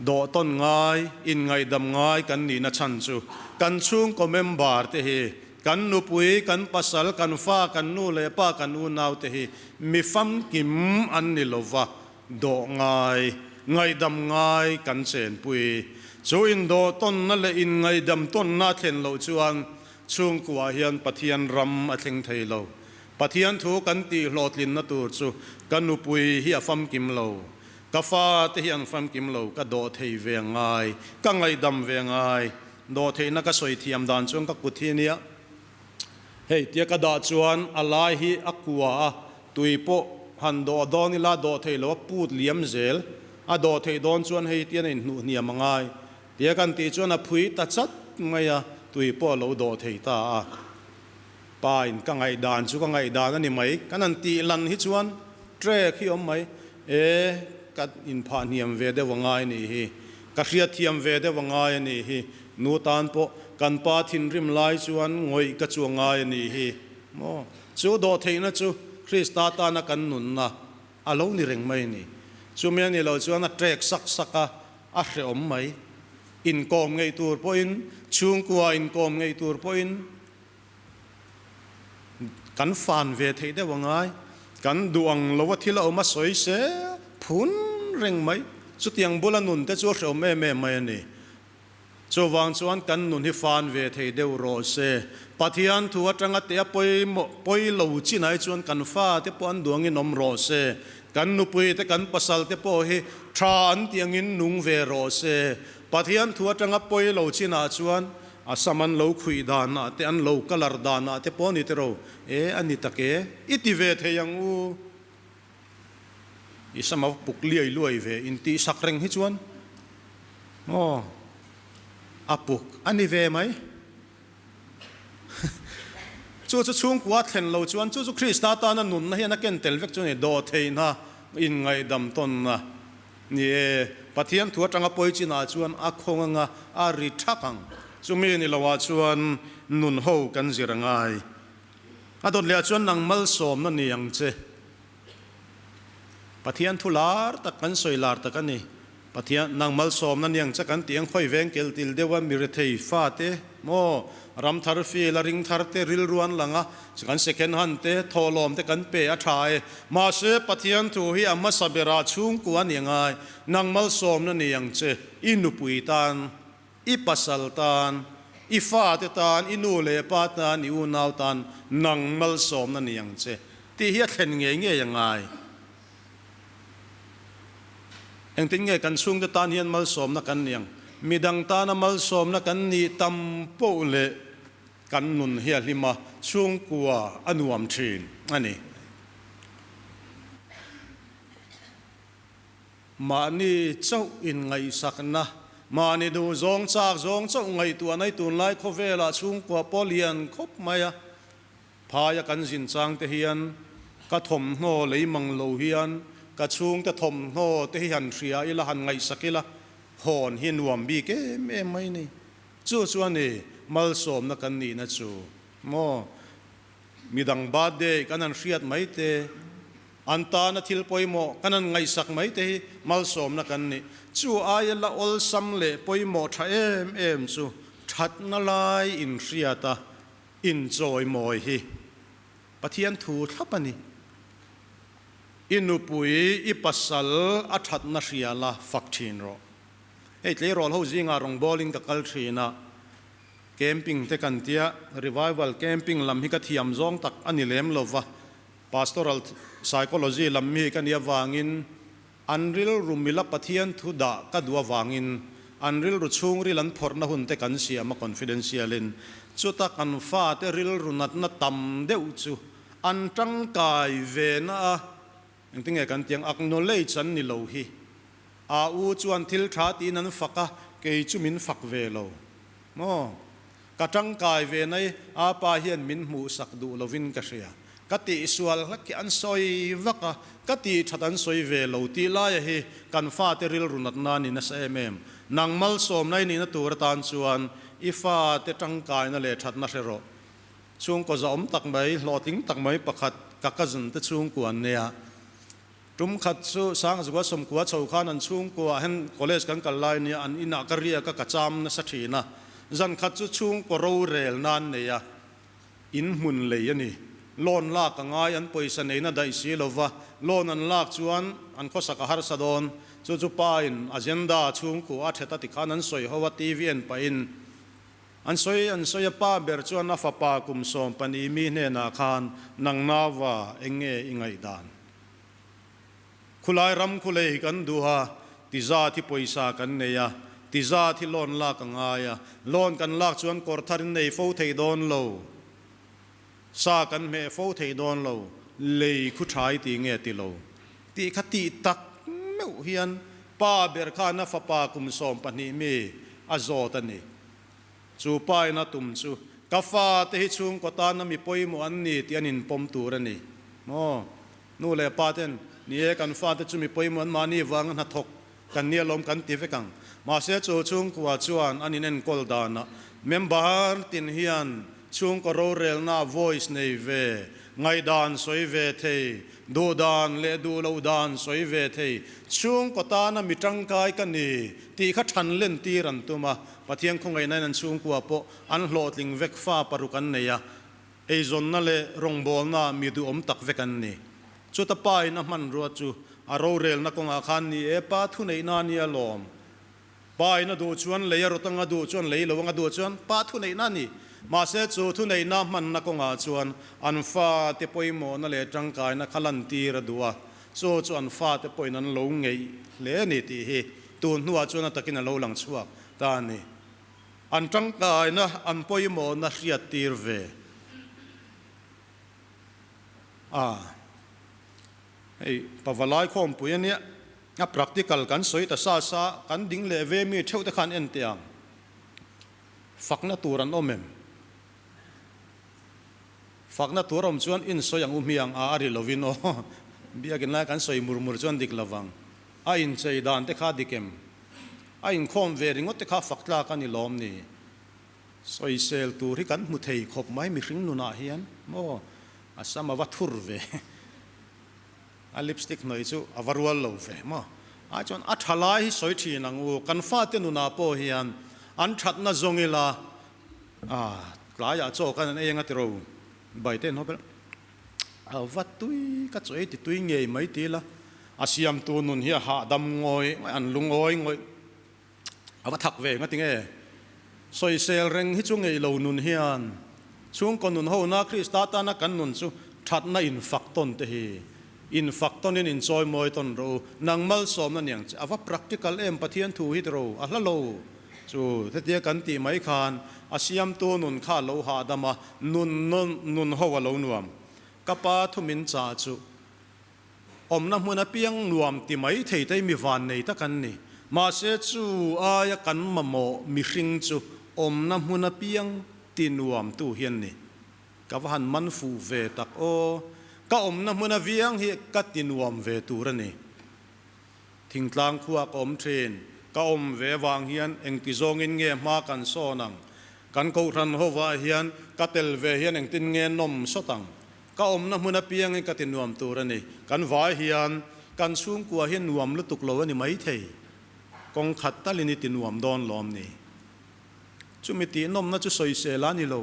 Dawh tawn ngai, inngaihdam ngai kan nihna chhan chu kan chhungkaw member te hi, kan nupui, kan pasal, kan fa, kan nu leh pa, kan unau te hi mi famkim an ni lova, dawh ngai, ngaihdam ngai kan chenpui. Chu indawh tawnna leh inngaihdam tawnna a thlen loh chuan chhungkuaah hian Pathian ram a thleng thei lo. Pathian thu kan tihhlawhtlinna tur chu ka nupui hi a famkim lo. Ka fa te hi an famkim lo, ka dawh thei ve ngai, ka ngaihdam ve ngai, dawh theihna ka sawi thiam dan chuan ka kut hi a nia. Hei tia ka dah chuan a lai hi a kua a, tui pawh han dawh dawn ila dawh thei lo a put liam zel, a dawh theih dawn chuan hei tian a inhnuh hniam a ngai tia kan tih chuan a phui ta chat mai a, tui pawh a lo dawh thei ta a. Pa in ka ngaihdan chu ka ngaihdan a ni mai, kan han tih lan hi chuan trek hi awm mai, e ka inphah hniam ve deuh a ngai a nih hi, ka hriatthiam ve deuh a ngai a nih hi, nu tan pawh kan pa thinrim lai chuan ngawih ka chu a ngai a nih hi maw, chu dawhtheihna chu Krista tana kan nunna a lo ni reng mai a ni, chumi a nih loh chuan a trek sak sak a, a hrehawm mai, inkawm ngei tur pawhin, chhungkua inkawm ngei tur pawhin. Kan fan ve theih deuh a ngai. Kan duh ang lo a thil a awm a sawi se phun reng mai. Chutiang bula nun te chu a hrehawm em em mai a ni. Chuvang chuan kan nun hi fan ve thei deuh rawh se. Pathian thu atanga teh a pawimawh pawi lo chinai chuan kan fate pawh an duangin awm rawh se. Kan nupui te kan pasal te pawh hi tha an tih angin nung ve rawh se. Pathian thu atanga pawi lo chinah chuan a sam an lo khuih danah te an lo colour danah te pawh ni tiro e a ni tak e i ti ve thei ang u. I sam a puk liai luai ve intih sak reng hi chuan maw a puk a ni ve mai. Chu chu chhungkua thlen lo chuan chu chu Krista tana nunna hian a ken tel vek chu a ni, dawhtheihna, inngaihdam tawnna ni e. Pathian thu atanga pawi chinah chuan a khawng anga a ri thak ang. Chumi ni loah chuan nun ho kan zir a ngai. A dawt leh ah chuan nang malsawmna ni ang che. Pathian thu lar tak kan sawi lar tak a ni. Pathian, nang malsawmna ni ang che kan tih ang khawi veng kel til deuh a mirethei fate maw ram thar fil a ring thar te rilru an lang a, kan second hand te thawhlawm te kan pe a tha e. Mahse Pathian thu hi a hmasa berah chhungkua ni angai, nang malsawmna ni ang che i nupui tan. I pasal tan, i fate tan, i nu leh pa tan, i unau tan nang malsawmna ni ang che tih hi a thlen ngei ngei a ngai. Engtin nge kan chhungte tan hian malsawmna kan ni ang? Midang tana malsawmna kan nih tam poh leh kan nun hi a hlim a, chhungkua a nuam thin a ni. Mahni chauh inngaihsakna, mahni duh zawng chak zawng chauh ngaihtuahna hi tunlai khawvelah chhungkua pawh lian khawp mai a. Phaia kan zin chang te hian ka thawmhnaw lei mang lo hian ka chhungte thawmhnaw te hi han hria ila, han ngaihsak ila, hawn hi nuam bik em em mai ni. Chu chu a ni malsawmna kan nihna chu maw? Midang birthday kan han hriat mai te, An tana thil pawimawh kan han ngaihsak mai te hi malsawmna kan ni. Chu aia la awlsam leh pawimawh tha em em chu thatna lai inhriata inchawimawi hi Pathian thu thlap a ni. I nupui, i pasal a thatna hria la fak thin rawh. Hei tleirawl ho zingah rawngbawlin ka kal thin a, camping te kan tia, revival camping lam hi ka thiam zawng tak a ni lem lova, Pastoral Psychology lam mi ka nih avangin an rilru mila Pathian thu dah ka duh avangin an rilru chhungril an phawrhna hun te kan siam a confidential in chuta kan fate rilru natna tam deuh chu an tangkai ve na a engtinge kan tiang acknowledge an ni lo hi a u chuan thil tha tiin an fak a kei chu min fak ve lo maw. Ka tangkai ve nai, a pa hian min hmuhsak duh lovin ka hria. Ka tihsual hlak hi an sawi vak a, ka tihthat an sawi ve lo tih laia hi kan fate rilru natna a ni nasa em em. Nang malsawmna i nihna tur atan chuan i fate tangkaina leh thatna hre rawh. Chhungkaw zahawm tak mai, hlawhtling tak mai pakhat ka cousin te chhungkua an nia. Tum khat chu Sangzua sawmkua chho khan an chhungkuaah hian college kan kal lai nia an inah ka riak a, ka cham nasa thin a. Zan khat chu chhungkaw rorel nan nei a, in hmun lei a ni. Loan lak a ngai, an pawisa neina daih si lo va, loan an lak chuan an khawsak a harsa dawn. Chu chu pa in agenda chhungkua a thet a tikhan an sawi ho a, TV en pahin an sawi an sawi a, pa ber chuan a fapa kum 12 mi hnenah khan nang nauva eng nge i ngaihdan? Khulai ram khulei hi kan duh a, ti zat hi pawisa kan nei a, ti zat hi loan lak a ngai a, loan kan lak chuan kawr thar in nei fo thei dawn lo, sa kan hmeh fo thei dawn lo, lei khu thai ti nge ti lo tih kha tih tak meuh hian pa ber khan a fapa kum 12 mi a zawt a ni. Chu pa in a tum chu ka fate hi chhungkaw tana mi pawimawh an ni tih an inpawm tur a ni maw? Nu leh pa ten, Ni e, kan fate chu mi pawimawh an mahni vanga hnathawk kan nia lawm kan ti vek ang. Mahse chu chhungkua chuan an inenkawl danah member tin hian chhungkaw rorelna voice nei ve, ngaihdan sawi ve thei, duhdan leh duh loh dan sawi ve thei, chhungkaw tana mi tangkai ka ni tih kha than len tir an tum a. Pathian khawngaihnain an chhungkua pawh an hlawhtling vek fa paruk an nei a, eizawnna leh rawngbawlna mi duhawm tak vek an ni. Chuta pa in a hmanrua chu a rorelna kawngah khan ni e, pa thuneihna a nia lawm. Pa in a duh chuan lei a rawt anga duh chuan lei lo anga duh chuan pa thuneihna a ni. Mahse chu thuneihna hmanna kawngah chuan an fate pawimawhna leh tangkaina kha lantir a duh a, chu chu an fate pawhin an lo ngeih hle a ni tih hi tun hnuah chuan a takin a lo lang chhuak ta a ni. An tangkaina, an pawimawhna hriattir ve a, hei pavalai khawmpui a nia. A practical kan sawi ta sa sa, kan ding leh ve mi theuh te khan en teh ang. Fakna tur an awm em? Fakna tur awm chuan in sawi ang u hmiang a a ri lovin aw. Biakin lai kan sawi mur mur chuan dik lovang. A inchei dan te kha dik em? A inkhawm ve ringawt te kha fak tlak a ni lawm ni? Sawisel tur hi kan hmu thei khawp mai mihring nunah hian maw? A sam a va thur ve. A lipstick hnawih chu a va rual lo ve maw? Ai chuan a tha lai hi sawi thin ang u, kan fate nunah pawh hian an thatna zawng ila a tlaiah chaw kan an ei anga tiro Baite in hawp ila a va tui ka chaw ei ti tui ngei mai ti ila a siamtu nun hi a hahdam ngawih ngawih an lungawi ngawih A va thak ve nga tinge? Sawisel reng hi chu ngei lo nun hian chhungkaw nun hona Krista tana kan nun chu thatna infak tawn te hi infak tawnin inchawi mawi tawn rawh u. Nang malsawmna niang che a va practical em Pathian thu hi tiro a hla lo chu hetia kan tih mai khan a siamtu nun kha a lo hahdam a nun nun ho a lo nuam. Ka pa thu min chah chu Awmna hmun apiang nuam ti mai thei te mi van nei tak an ni. Mahse chu aia kan mamawh mihring chu awmna hmun apiang ti nuam tu hi an ni. Ka va han man fuh ve tak aw. Ka awmna hmun aviang hi ka ti nuam ve tur a ni. Thingtlang khua ka awm thin. Ka awm ve avang hian engti zawngin nge hma kan sawn ang? Kan kohhran hovah hian ka tel ve hian engtin nge nawm sawt ang? Ka awmna hmun apiangin ka ti nuam tur a ni. Kan vai hian kan chhungkua hi nuam lutuk lo a ni maithei. Kawng khat talin i ti nuam dawn lawm ni. Chumi tih nawmna chu sawisel a ni lo.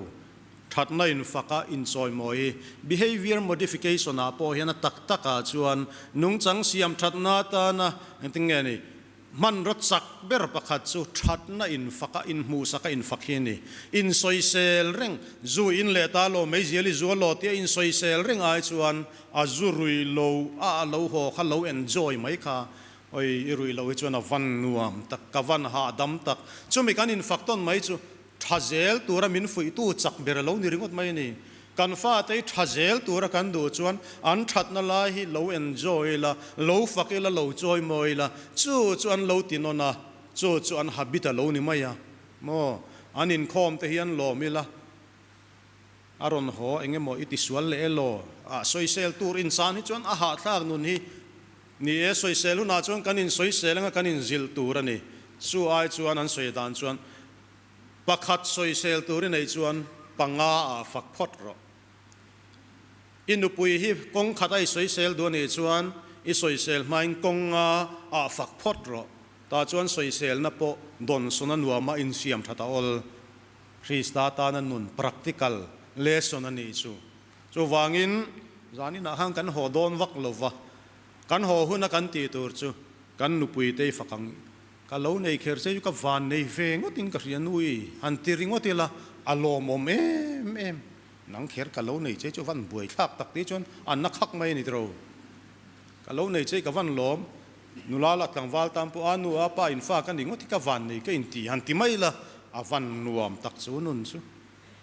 Thatna infaka inchawimawi hi behavior modification ah pawh hian a tak takah chuan nungchang siam thatna atana engtin nge ni? Hmanraw chak ber pakhat chu thatna infaka inhmuhsaka infak hi a ni. Insawisel reng, zu in leh ta lo, meizial i zual lo tia insawisel reng ai chuan a zu rui lo a a lo haw kha lo enjoy mai kha, oi i rui lo hi chuan a van nuam tak, ka van hahdam tak. Chumi kan infak tawn mai chu Tha zel tura min fuihtu chak ber a lo ni ringawt mai a ni. Kan fate hi tha zel tura kan duh chuan an thatna lai hi lo enjoy ila, lo fak ila, lo chawi mawi ila, chu chu an lo ti nawn a, chu chu an habit a lo ni mai a. Maw? An inkhawm te hi an lawm ila, a rawn haw eng emaw i ti sual leh elaw? Ah, sawisel tur insan hi chuan a hahthlak nun hi ni e, sawisel hunah chuan kan insawisel anga kan inzilh tur a ni. Chu ai chuan an sawi dan chuan Pakhat sawisel tur i neih chuan panga ah fak phawt rawh. I nupui hi kawng khat a i sawisel duh a nih chuan i sawisel hmain kawng nga ah fak phawt rawh. Tah chuan sawiselna pawh dawnsawn a nuam a insiam that a awl. Krista tana nun practical lesson a nih chu. Chuvangin zaninah khan kan haw dawn vak lova, kan haw huna kan tih tur chu kan nupui te i fak ang. Ka lo nei kher che chu ka van nei ve ngawt in ka hria nui han ti ringawt ila a lawmawm em em. Nang kher ka lo nei che chu van buai thlak tak tih chuan a na khak mai a ni tiro. Ka lo nei che ka van lawm nula lah tlangval tan pawh a nu a pa in fa ka ni ngawt hi ka van nei ka inti han ti mai ila a van nuam tak chu nun chu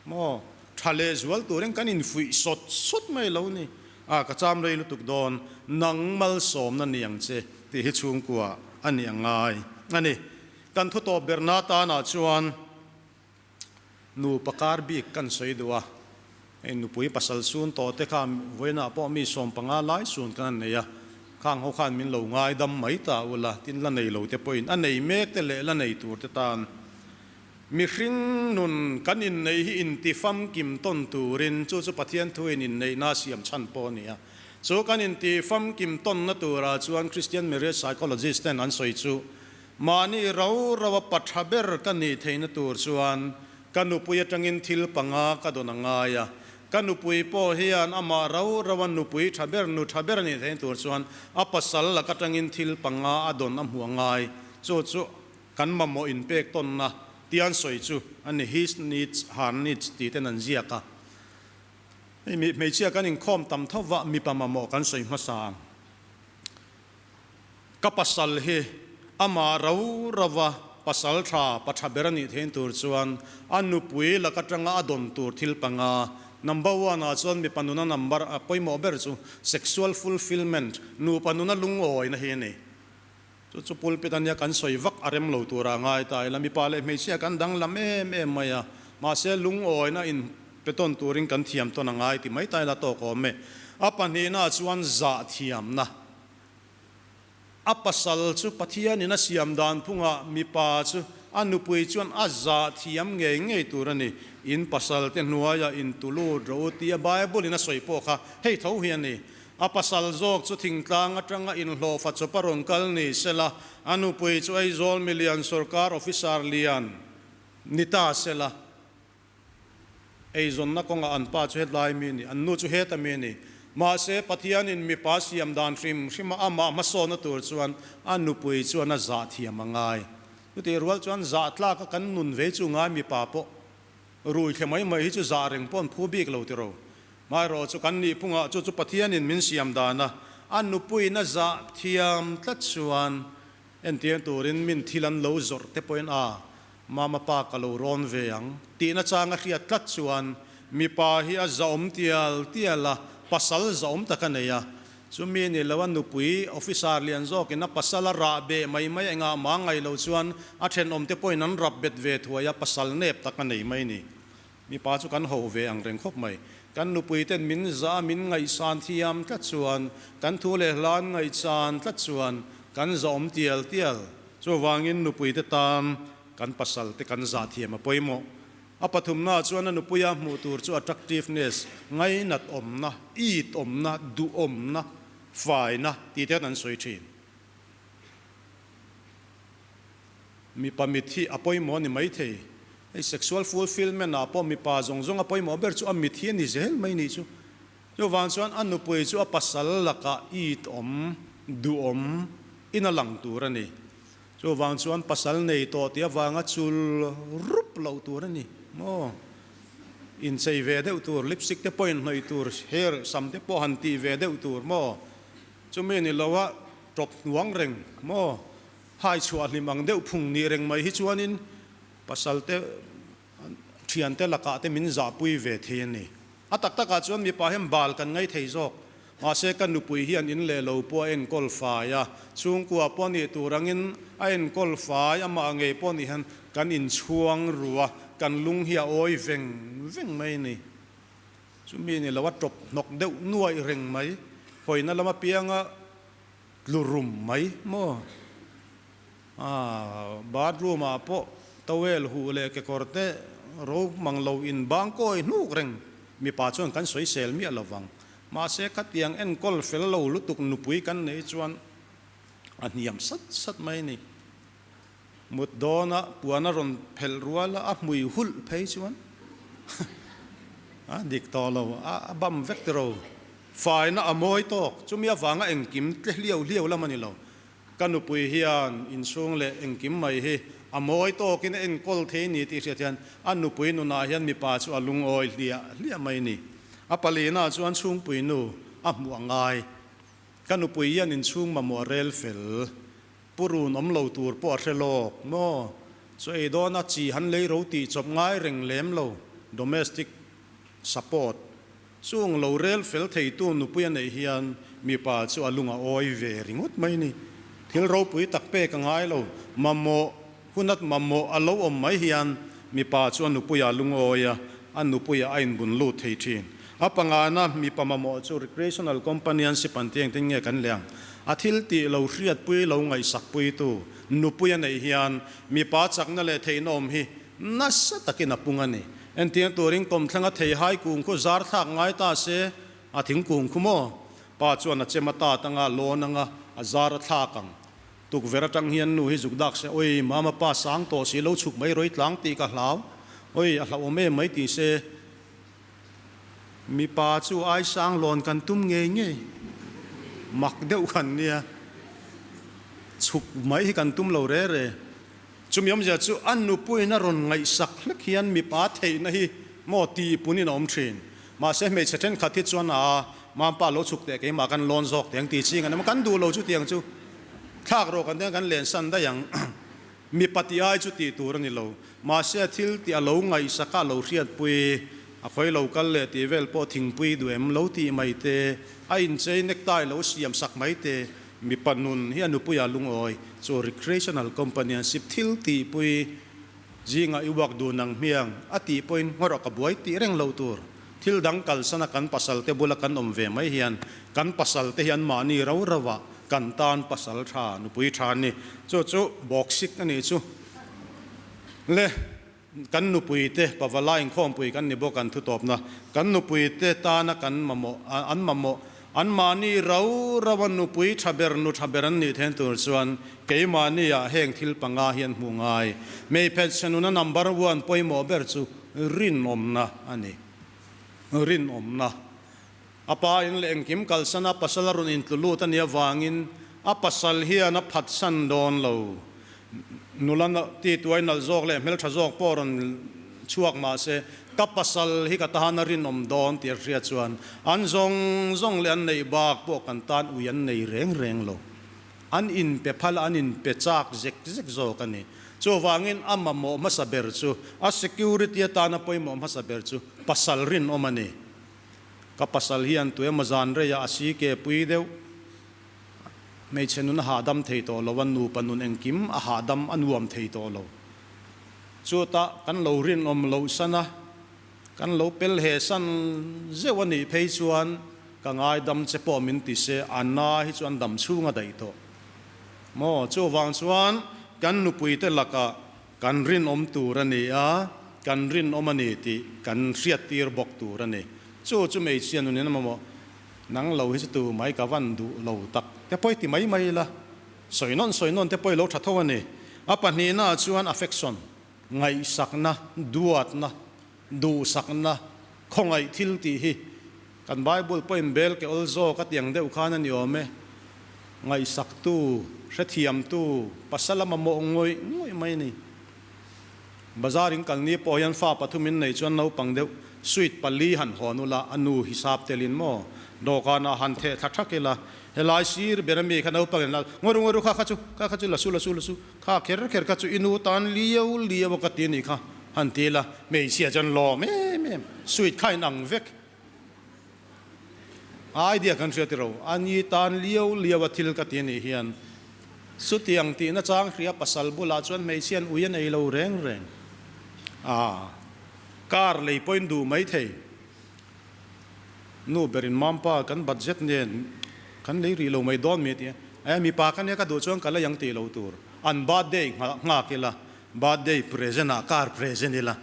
maw tha leh zual turin kan infuih sawt sawt mai lo ni. A ka cham rei lutuk dawn nang malsawmna ni ang che tih hi chhungkua a nih a ngai a ni. Kan thu tawp berna tanah chuan nupa kar bik kan sawi duh a, hei nupui pasal sun tawh te kha vawiinah pawh mi 15 lai sun kan han nei a, khang ho khan min lo ngaidam mai ta ula tin la nei lo te pawhin a nei mek te leh la nei tur te tan Mihring nun kan inneih hi intifamkim tawn turin chu chu Pathian thuin inneihna siam chhan pawh a ni a. Chu kan intifamkim tawnna turah chuan Christian marriage psychologist ten an sawi chu mahni rau rau a pa tha ber ka nih theihna tur chuan ka nupui atangin thil panga ka dawn a ngai a. Ka nupui pawh hian amah rau rau a nupui tha ber, nu tha ber a nih theihna tur chuan a pasal lak atangin thil panga a dawn a hmuh a ngai. Chu chu. Kan mamawh inpek tawnna tia an sawi chu a ni, his needs, her needs tih ten an ziak a. Hei mi hmeichhia kan inkhawm tam tho va, mipa mamawh kan sawi hmasa ang. Ka pasal hi amah rau rauva pasal tha, pa tha ber a nih thein tur chuan a nupui lak atanga a dawn tur thil panga. Number one ah chuan mipa nuna number a pawimawh ber chu sexual fulfilment, nupa nuna lungawina hi a ni. Chu chu pulpit ania kan sawi vak a rem lo tura a ngai ta ila mipa leh hmeichhia kan danglam em em mai a, mahse lungawina in pe tawn turin kan thiam tawn a ngai ti mai ta ila tawk awm e. A pahnihna ah chuan zah thiamna. A pasal chu Pathianin a siam dan phungah mipa chu a nupui chuan a zah thiam ngei ngei tur a ni. In pasal te hnuaiah in tulut rawh u tia Bible in a sawi pawh kha hei tho hi a ni. A pasal zawk chu thingtlang atanga inhlawhfa chawp a rawn kal ni sela, a nupui chu Aizawl milian sorkar officer lian ni ta sela. Eizawnna kawngah an pa chu hetlai mi a ni, an nu chu heta mi a ni. Mahse, Pathianin mipa siam dan hrim hrima amah hmasawnna tur chuan a nupui chuan a zah thiam a ngai. Chutih rual chuan zah tlaka kan nun vei chu ngai mipa pawh rui thle mai mai hi chu zah reng pawh an phu bik lo tiraw. Maherawh chu kan nihphungah chu chu Pathianin min siam dana a nupuiin a zah thiam tlat chuan Entir turin min thil an lo zawrh te pawhin a, Mama pa ka lo rawn ve ang tihna chang a hriat tlat chuan mipa hi a zahawm tial tial a, pasal zahawm tak a nei a. Chumi ni lo a nupui officer lian zawkin a pasal a rah beh mai mai engah mah ngaih lo chuan a thenawm te pawhin an rap bet ve thuai a, pasal nep tak a nei mai ni. Mipa chu kan ho ve ang reng khawp mai. Kan nupui ten min zah a, min ngaihsan thiam tlat chuan, kan thu leh hla an ngaihsan tlat chuan kan zahawm tial tial. Chuvangin nupui te tan kan pasal te kan zah thiam a pawimawh. A pathumnaah chuan a nupuia hmuh tur chu attractiveness, ngainat awmna, it awmna, duhawmna, faina tih te an sawi thin. Mipa mit hi a pawimawh a ni maithei. Hei sexual fulfilment ah pawh mipa zawng zawng a pawimawh ber chu a mit hi a ni zel mai nih chu. Chuvang chuan a nupui chu a pasal lakah it awm, duhawm in a lang tur a ni. Chuvang chuan pasal nei tawh tih avanga chul rup loh tur a ni maw? Inchei ve deuh tur, lipstick te pawh inhnawih tur, hair sam te pawh han tih ve deuh tur maw? Chumi ni lo a tawp hnuang reng maw? Hai chhuah hlim ang deuh phung nih reng mai hi chuanin pasalte thiante lakah te min zahpui ve thei a ni. A tak takah chuan mipa hian bal kan ngai thei zawk. Mahse ka nupui hian in leh lo pawh a enkawl fai a, chhungkua pawh nih tur angin a enkawl fai, amah ngei pawh nih hian kan inchhuang ru a, kan lung hi a awi veng veng mai a ni. Chumi ni lo a tawp hnawk deuh nuaih reng mai, hawina lam apianga Tlu rum mai maw? Aaa, bathroom ah pawh towel huh leh kekawr te ro mang lo in bang kawi hnuk reng mipa chuan kan sawi sel miah lo vang. Mahse khatiang enkawl fel lo lutuk nupui kan neih chuan a hniam sat sat mai ni. Mut dawna puan a rawn phelh rual a, a hmui hulh phei chuan a dik tawh lo, a bam vek tiro. Faina a mawi tawk, chumi avanga engkim tle hliau hliau lam a ni lo. Ka nupui hian inchhung leh engkim mai hi a mawi tawkin a enkawl thei ni tih hriat hian a nupui nunah hian mipa chu a lungawi hliah hliah mai ni. A palina chuan chhungpui nu a hmuh a ngai. Ka nupui hian inchhung mamawh a rel fel. Pu run awm lo tur pawh a hre lawk maw? Chu ei dawna chi han lei ro tih chawp ngai reng lem lo, domestic support. Chung lo rel fel theitu nupui a neih hian mipa chu a lung a awi ve ringawt mai ni. Thil ropui tak pek a ngai lo, mamawh hunat mamawh a lo awm mai hian mipa chu a nupuia a lungawi a, a nupuia a inbun lut thei thin. A pangana mipa mamawh chu recreational companionship an tih engtin nge kan leh ang? A thil tih lo hriatpui lo ngaihsakpuitu nupui a neih hian mipa chakna leh theihna awm hi nasa takin a pung a ni. Entir turin kawmthlenga theihai kung khu zar thlak ngai ta se, a thingkung khu maw? Pa chuan a chem a tat anga, a lawn anga, a zar a thlak ang. Tukverh atang hian nu hi zuk dak se, Oi, mama pa sang tawh si lo chhuk mai rawih tlang tih ka hlau. Oi, a hlauhawm em mai ti se. Mipa chu ai sang lawn kan tum ngei ngei. Mak deuh kan nia. Chhuk mai hi kan tum lo re re. Chumi awmzia chu a nupuiin a rawn ngaihsak hlek hian mipa theihna hi maw tihpunin a awm thin. Mahse hmeichhe thenkhat hi chuan aa mampa lo chhuk teh keimah kan lawn zawk teh ang ti ching an awm a, kan duh lo chutiang chu thlak rawh kan tia kan lensan daih ang. Mipa tih ai chu tih tur a ni lo. Mahse a thil tih a lo ngaihsak a, a lo hriatpui, a khawi lo kal leh tih vel pawh thingpui duh em lo tih mai te, a inchei necktie lo siam sak mai te, mipa nun hi a nupuia lungawi chu recreational companionship thil tihpui zingah i uak dun ang hmiang a tih pawhin ngawrh ka buai tih reng lo tur. Thil dang kalsana kan pasalte bula kan awm ve mai hian kan pasalte hi anmahni rau rauah kan tan pasal tha, nupui tha an ni. Chu chu bawksik a nih chu. Le, kan nupuite pavalai inkhawmpui kan ni bawk an thutawpna. Kan nupuite tana kan mamawh, an mamawh, anmahni rau rau a nupui tha ber, nu tha ber an nih then tur chuan keimahniah heng thil panga hi an hmuh ngai. Hmeiphetchhe nuna number one pawimawh ber chu rinawmna a ni. Rinawmna. A pa in leh engkim kalsan a pasal a rawn intlu lut a nih avangin a pasal hian a phatsan dawn lo. Nula ti tuai nalh zawk leh hmeltha zawk pawh rawn chhuak mah se ka pasal hi ka tan a rinawm dawn tih a hria chuan an zawng zawng leh an neih bak pawh kan tan ui an nei reng reng lo. An inpe phal a, an inpe chak zek zek zawk a ni. Chuvangin a mamawh hmasa ber chu, a security atana pawimawh hmasa ber chu pasal rinawm a ni. Ka pasal hian tuemaw zan reiah a si ke pui deuh. Hmeichhe nun a hahdam thei tawh lo a, nupa nun engkim a hahdam a nuam thei tawh lo. Chutah kan lo rinawm loh san a, kan lo pel he san zeuh a nih phei chuan ka ngaidam che pawh min ti se, a na hi chu an dam chhung a daih tawh maw? Chuvang chuan kan nupuite lakah Kan rinawm tur a ni a, kan rinawm a ni tih kan hriattir bawk tur a ni. Chu chu hmeichhia nunin a mamawh, nang lo hi chu tu mai ka van duh lo tak te pawh i ti mai mai la, sawi nawn sawi nawn te pawh i lo tha tho a ni. A pahnihnaah chuan affection, ngaihsakna, duatna, duhsakna, khawngaih thil tih hi kan Bible pawhin bel ke awl zawk a ti ang deuh khan a ni awm e. Ngaihsaktu, hrethiamtu, pasal a mamawh ngawih ngawih mai a ni. Bazar in kal ni pawh hian fa pathum in nei chuan naupang deuh sweet pali han hawn ula a nu hisap telin maw dawhkanah han theh thla thak ila helai sir ber ami kha naupang in la ngawi ru ngawi ru kha kha chu kha kha chu la su la su la su Kha kher kher kha chu i nu tan liau liau a ka ti a nih kha, han ti ila, hmeichhia chuan lawm em em, sweet kha in ang vek. A idea kan hria tiro, a ni tan liau liau a thil ka ti a nih hian chutiang tihna chang hria pasal bulah chuan hmeichhiain ui a nei lo reng reng. A car lei pawhin duh mai thei. Nu berin mampa kan budget nen kan lei rih lo mai dawn mi a ti a, eh mipa ka nia ka duh chuan ka lei ang tih lo tur, an birthday nghak ila, birthday present ah car present ila,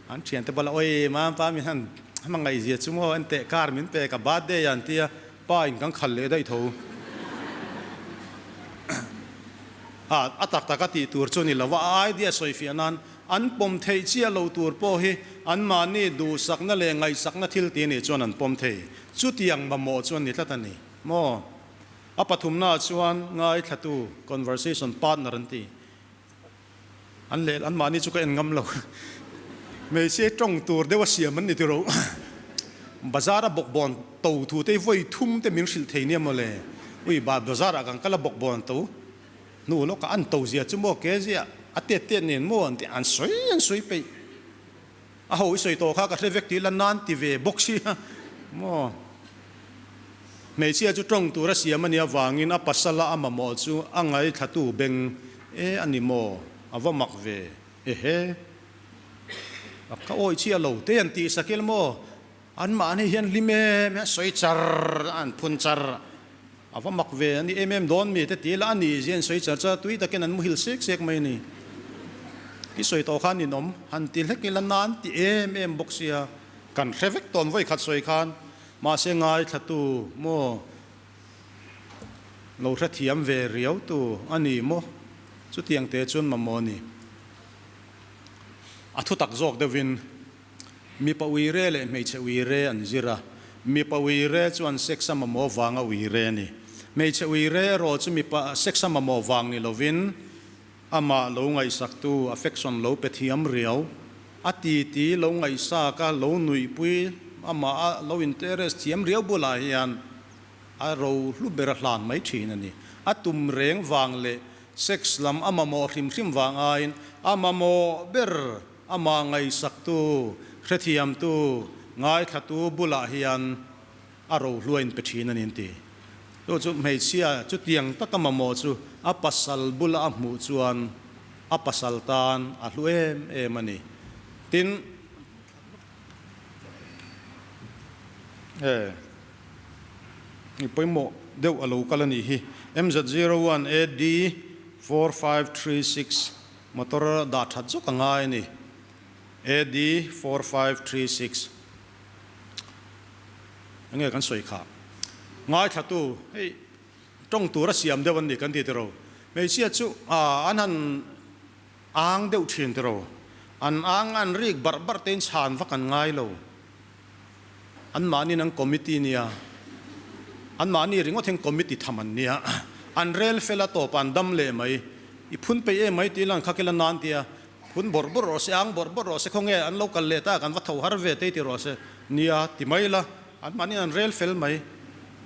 an thiante bala awi mampa min han hmangaih zia chu maw en teh car min pek a birthday ah an ti a, pa in kan khal leh daih tho. A tak tak a tih tur chu ni lo a, a idea sawifiah nan An pawm theih chiah lo tur pawh hi anmahni duhsakna leh ngaihsakna thil ti nih chuan an pawm thei. Chutiang mamawh chu an ni tlat a ni maw? A pathumnaah chuan ngaithlatu, conversation partner an ti. An leh anmahni chu ka en ngam lo. Hmeichhia tawng tur deuh a siam an ni tiro. Bazar a bawkbawn to thu te vawi thum te min hrilh thei nia mawle. Ui, bazar ah kan kal a bawkbawn to. Hnu lawkah an to zia chu maw ke zia a tet tet nen maw an ti an sawi an sawi peih a ho i sawi tawh kha ka hre vek tih la nan ti ve bawk sia maw hmeichhia chu tawng tur a siam a nih avangin a pasala a mamawh chu a ngaithlatu beng e a ni maw a va mak ve ehe a ka awi chhia lo te an tih sakil maw anmahni hian hlim em em sawi char an phun char. A va mak ve a ni em em dawn mi te ti ila a ni zia in sawi char char tui takin an muhil sek sek mai a ni. I sawi tawh khan ninawm han ti hlek ila na an ti em em bawk sia kan hre vek tawn vawi khat sawi khan mahse ngaithla tu maw lo hrethiam ve riau tu a ni maw chutiang te chuan mamawh a ni. A thutak zawk deuhin. Mipa uire leh hmeichhe uire an zir a, mipa uire chuan sex a mamawh vanga uire a ni. Hmeichhe uire erawh chu mipa sex a mamawh vang ni lovin Amah lo ngaihsaktu, affection lo pe thiam riau, a titi lo ngaihsak a, lo nuihpui, amah a lo interest thiam riau bulah hian a rohlu ber a hlan mai thin a ni. A tum reng vang leh sex lam a mamawh hrim hrim vang aiin a mamawh ber amah ngaihsaktu, hrethiamtu, ngaithlatu bulah hian a rohlu a inpe thin a ni an ti. Chu chu hmeichhia chutiang taka mamawh chu a pasal bula a hmuh chuan a pasal tan a hlu em em a ni. Tin, e, i pawimawh deuh a lo kal a nih hi. MZ01 AD 4536 motor dah that zawk a ngai a ni. AD 4536. Enge kan sawi kha? Ngaithlatu, hei tawng tur a siam deuh an ni kan ti tiro. Hmeichhia chu an han ang deuh thin tiro. An ang an rik barh barh tein chhan vak an ngai lo. Anmahniin an committee nia. Anmahni ringawt hian committee tham an nia. An rel fel a tawp an dam leh mai. I phun peih em mai tih lan kha kila nan tia. Phun bawrh bawrh rawh se, ang bawrh bawrh rawh se, khawnge an lo kal leh ta, kan va tho har ve te ti rawh se. Nia, ti mai la, an mahniin an rel fel mai.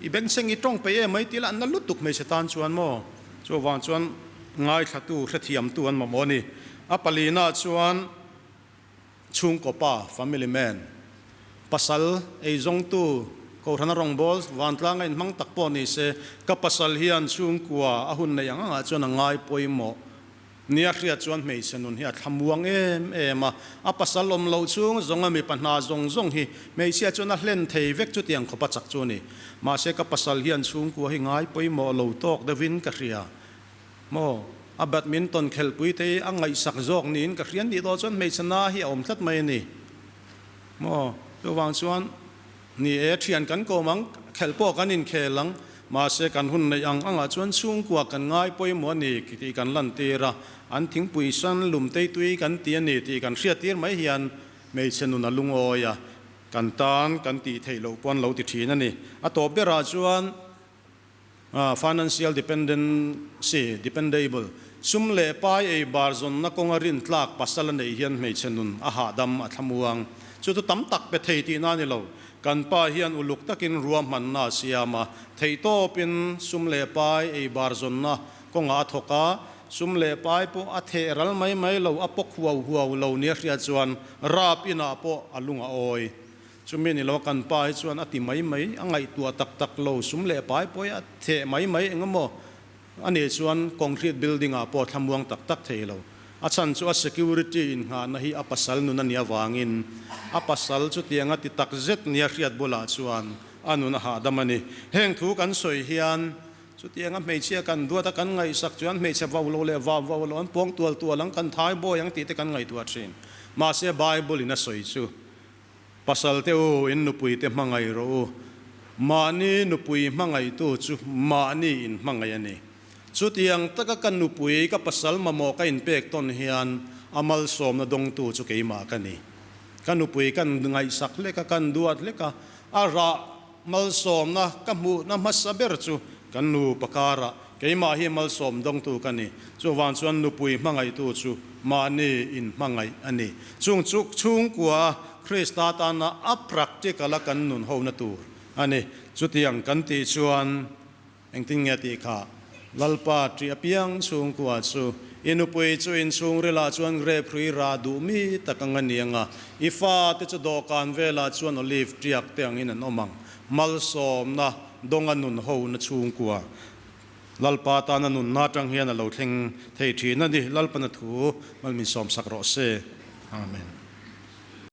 I bengchheng i tawng peih em mai ti la, an la lutuk hmeichhe tan chuan maw? Chuvang chuan ngaithlatu, hrethiamtu an mamawh a ni. A palina chuan chhungkaw pa, family man, pasal eizawngtu, Kohhrana rawngbâwl vantlanga inhmang tak pawh ni se, ka pasal hian chhungkua a hun neih ang angah chuan a ngai pawimawh. Nia hriat chuan hmeichhe nun hi a thlamuang em em a, a pasal awm loh chhung zawng a mipa hna zawng zawng hi hmeichhia chuan a hlen thei vek chutiang khawp a chak chu a ni. Mahse ka pasal hian chhungkua hi ngai pawimawh lo tawk deuhin ka hria. Maw? A badminton khelhpui te hi a ngaihsak zawk niin ka hria nih tawh chuan hmeichhe na hi a awm tlat mai a ni. Maw? Chuvang chuan Ni e, thian kan kawm ang, khelh pawh kan inkhel ang, mahse kan hun neih ang angah chuan chhungkua kan ngai pawimawh a ni tih kan lantir a, an thingpui san lum teitui kan ti a ni tih kan hriattir mai hian hmeichhe nun a lungawi a, kan tan kan tih theih loh pawn lo ti thin a ni. A tawp berah chuan Financial dependency, dependable, sum leh pai ei bar zawnna kawnga rintlak pasal a neih hian hmeichhe nun a hahdam a thlamuang. Chu chu tam tak pe thei tihna a ni lo. Kan pa hian uluk takin ruahmanna a siam a, theihtawpin sum leh pai ei bar zawnna kawngah a thawk a, sum leh pai pawh a theh ral mai mai lo, a pawk huau huau lo nia hriat chuan rap inah pawh a lung a awi. Chumi ni lo kan pa hi chuan a ti mai mai, a ngaihtuah tak tak lo, sum leh pai pawh hi a theh mai mai eng emaw a nih chuan concrete building ah pawh thlamuang tak tak thei lo. A chhan chu a security innghahna hi a pasal nun a nih avangin a pasal chutiang a ti tak zet nia hriat bulah chuan a nun a hahdam a ni. Heng thu kan sawi hian chutiang a hmeichhia kan duat a kan ngaihsak chuan hmeichhe vau lo leh vau vau lo an puang tual tual ang, kan thai bawi ang tih te kan ngaihtuah thin. Mahse Bible in a sawi chu Pasal te u, in nupui te hmangaih rawh u. Mahni nupui hmangaihtu chu mahni in hmangaih a ni. Chutiang taka ka nupui, ka pasal mamawh ka inpek tawn hian a malsawmna dawngtu chu keimah ka ni. Ka nupui kan ngaihsak hlek a, kan duat hlek a, a rah malsawmna ka hmuhna hmasa ber chu kan nupa karah keimah hi malsawm dawngtu ka ni. Chuvang chuan nupui hmangaihtu chu mahni in hmangaih a ni. Chung chu chhungkua Krista tana a practical a kan nun hona tur a ni. Chutiang kan tih chuan Engtin nge tih kha? Lalpa ṭih apiang chhungkua chu i nupui chu in chhungrilah chuan grape hrui rah duh mi tak ang a ni ang a, i fate chu dawhkan velah chuan olive ṭiak te angin an awm ang. Malsawmna dawnga nun hona chhungkua Lalpa tana nunna aṭang hian a lo thleng thei ṭhin a ni. Lalpana thu mal min sawmsak rawh se. Amen.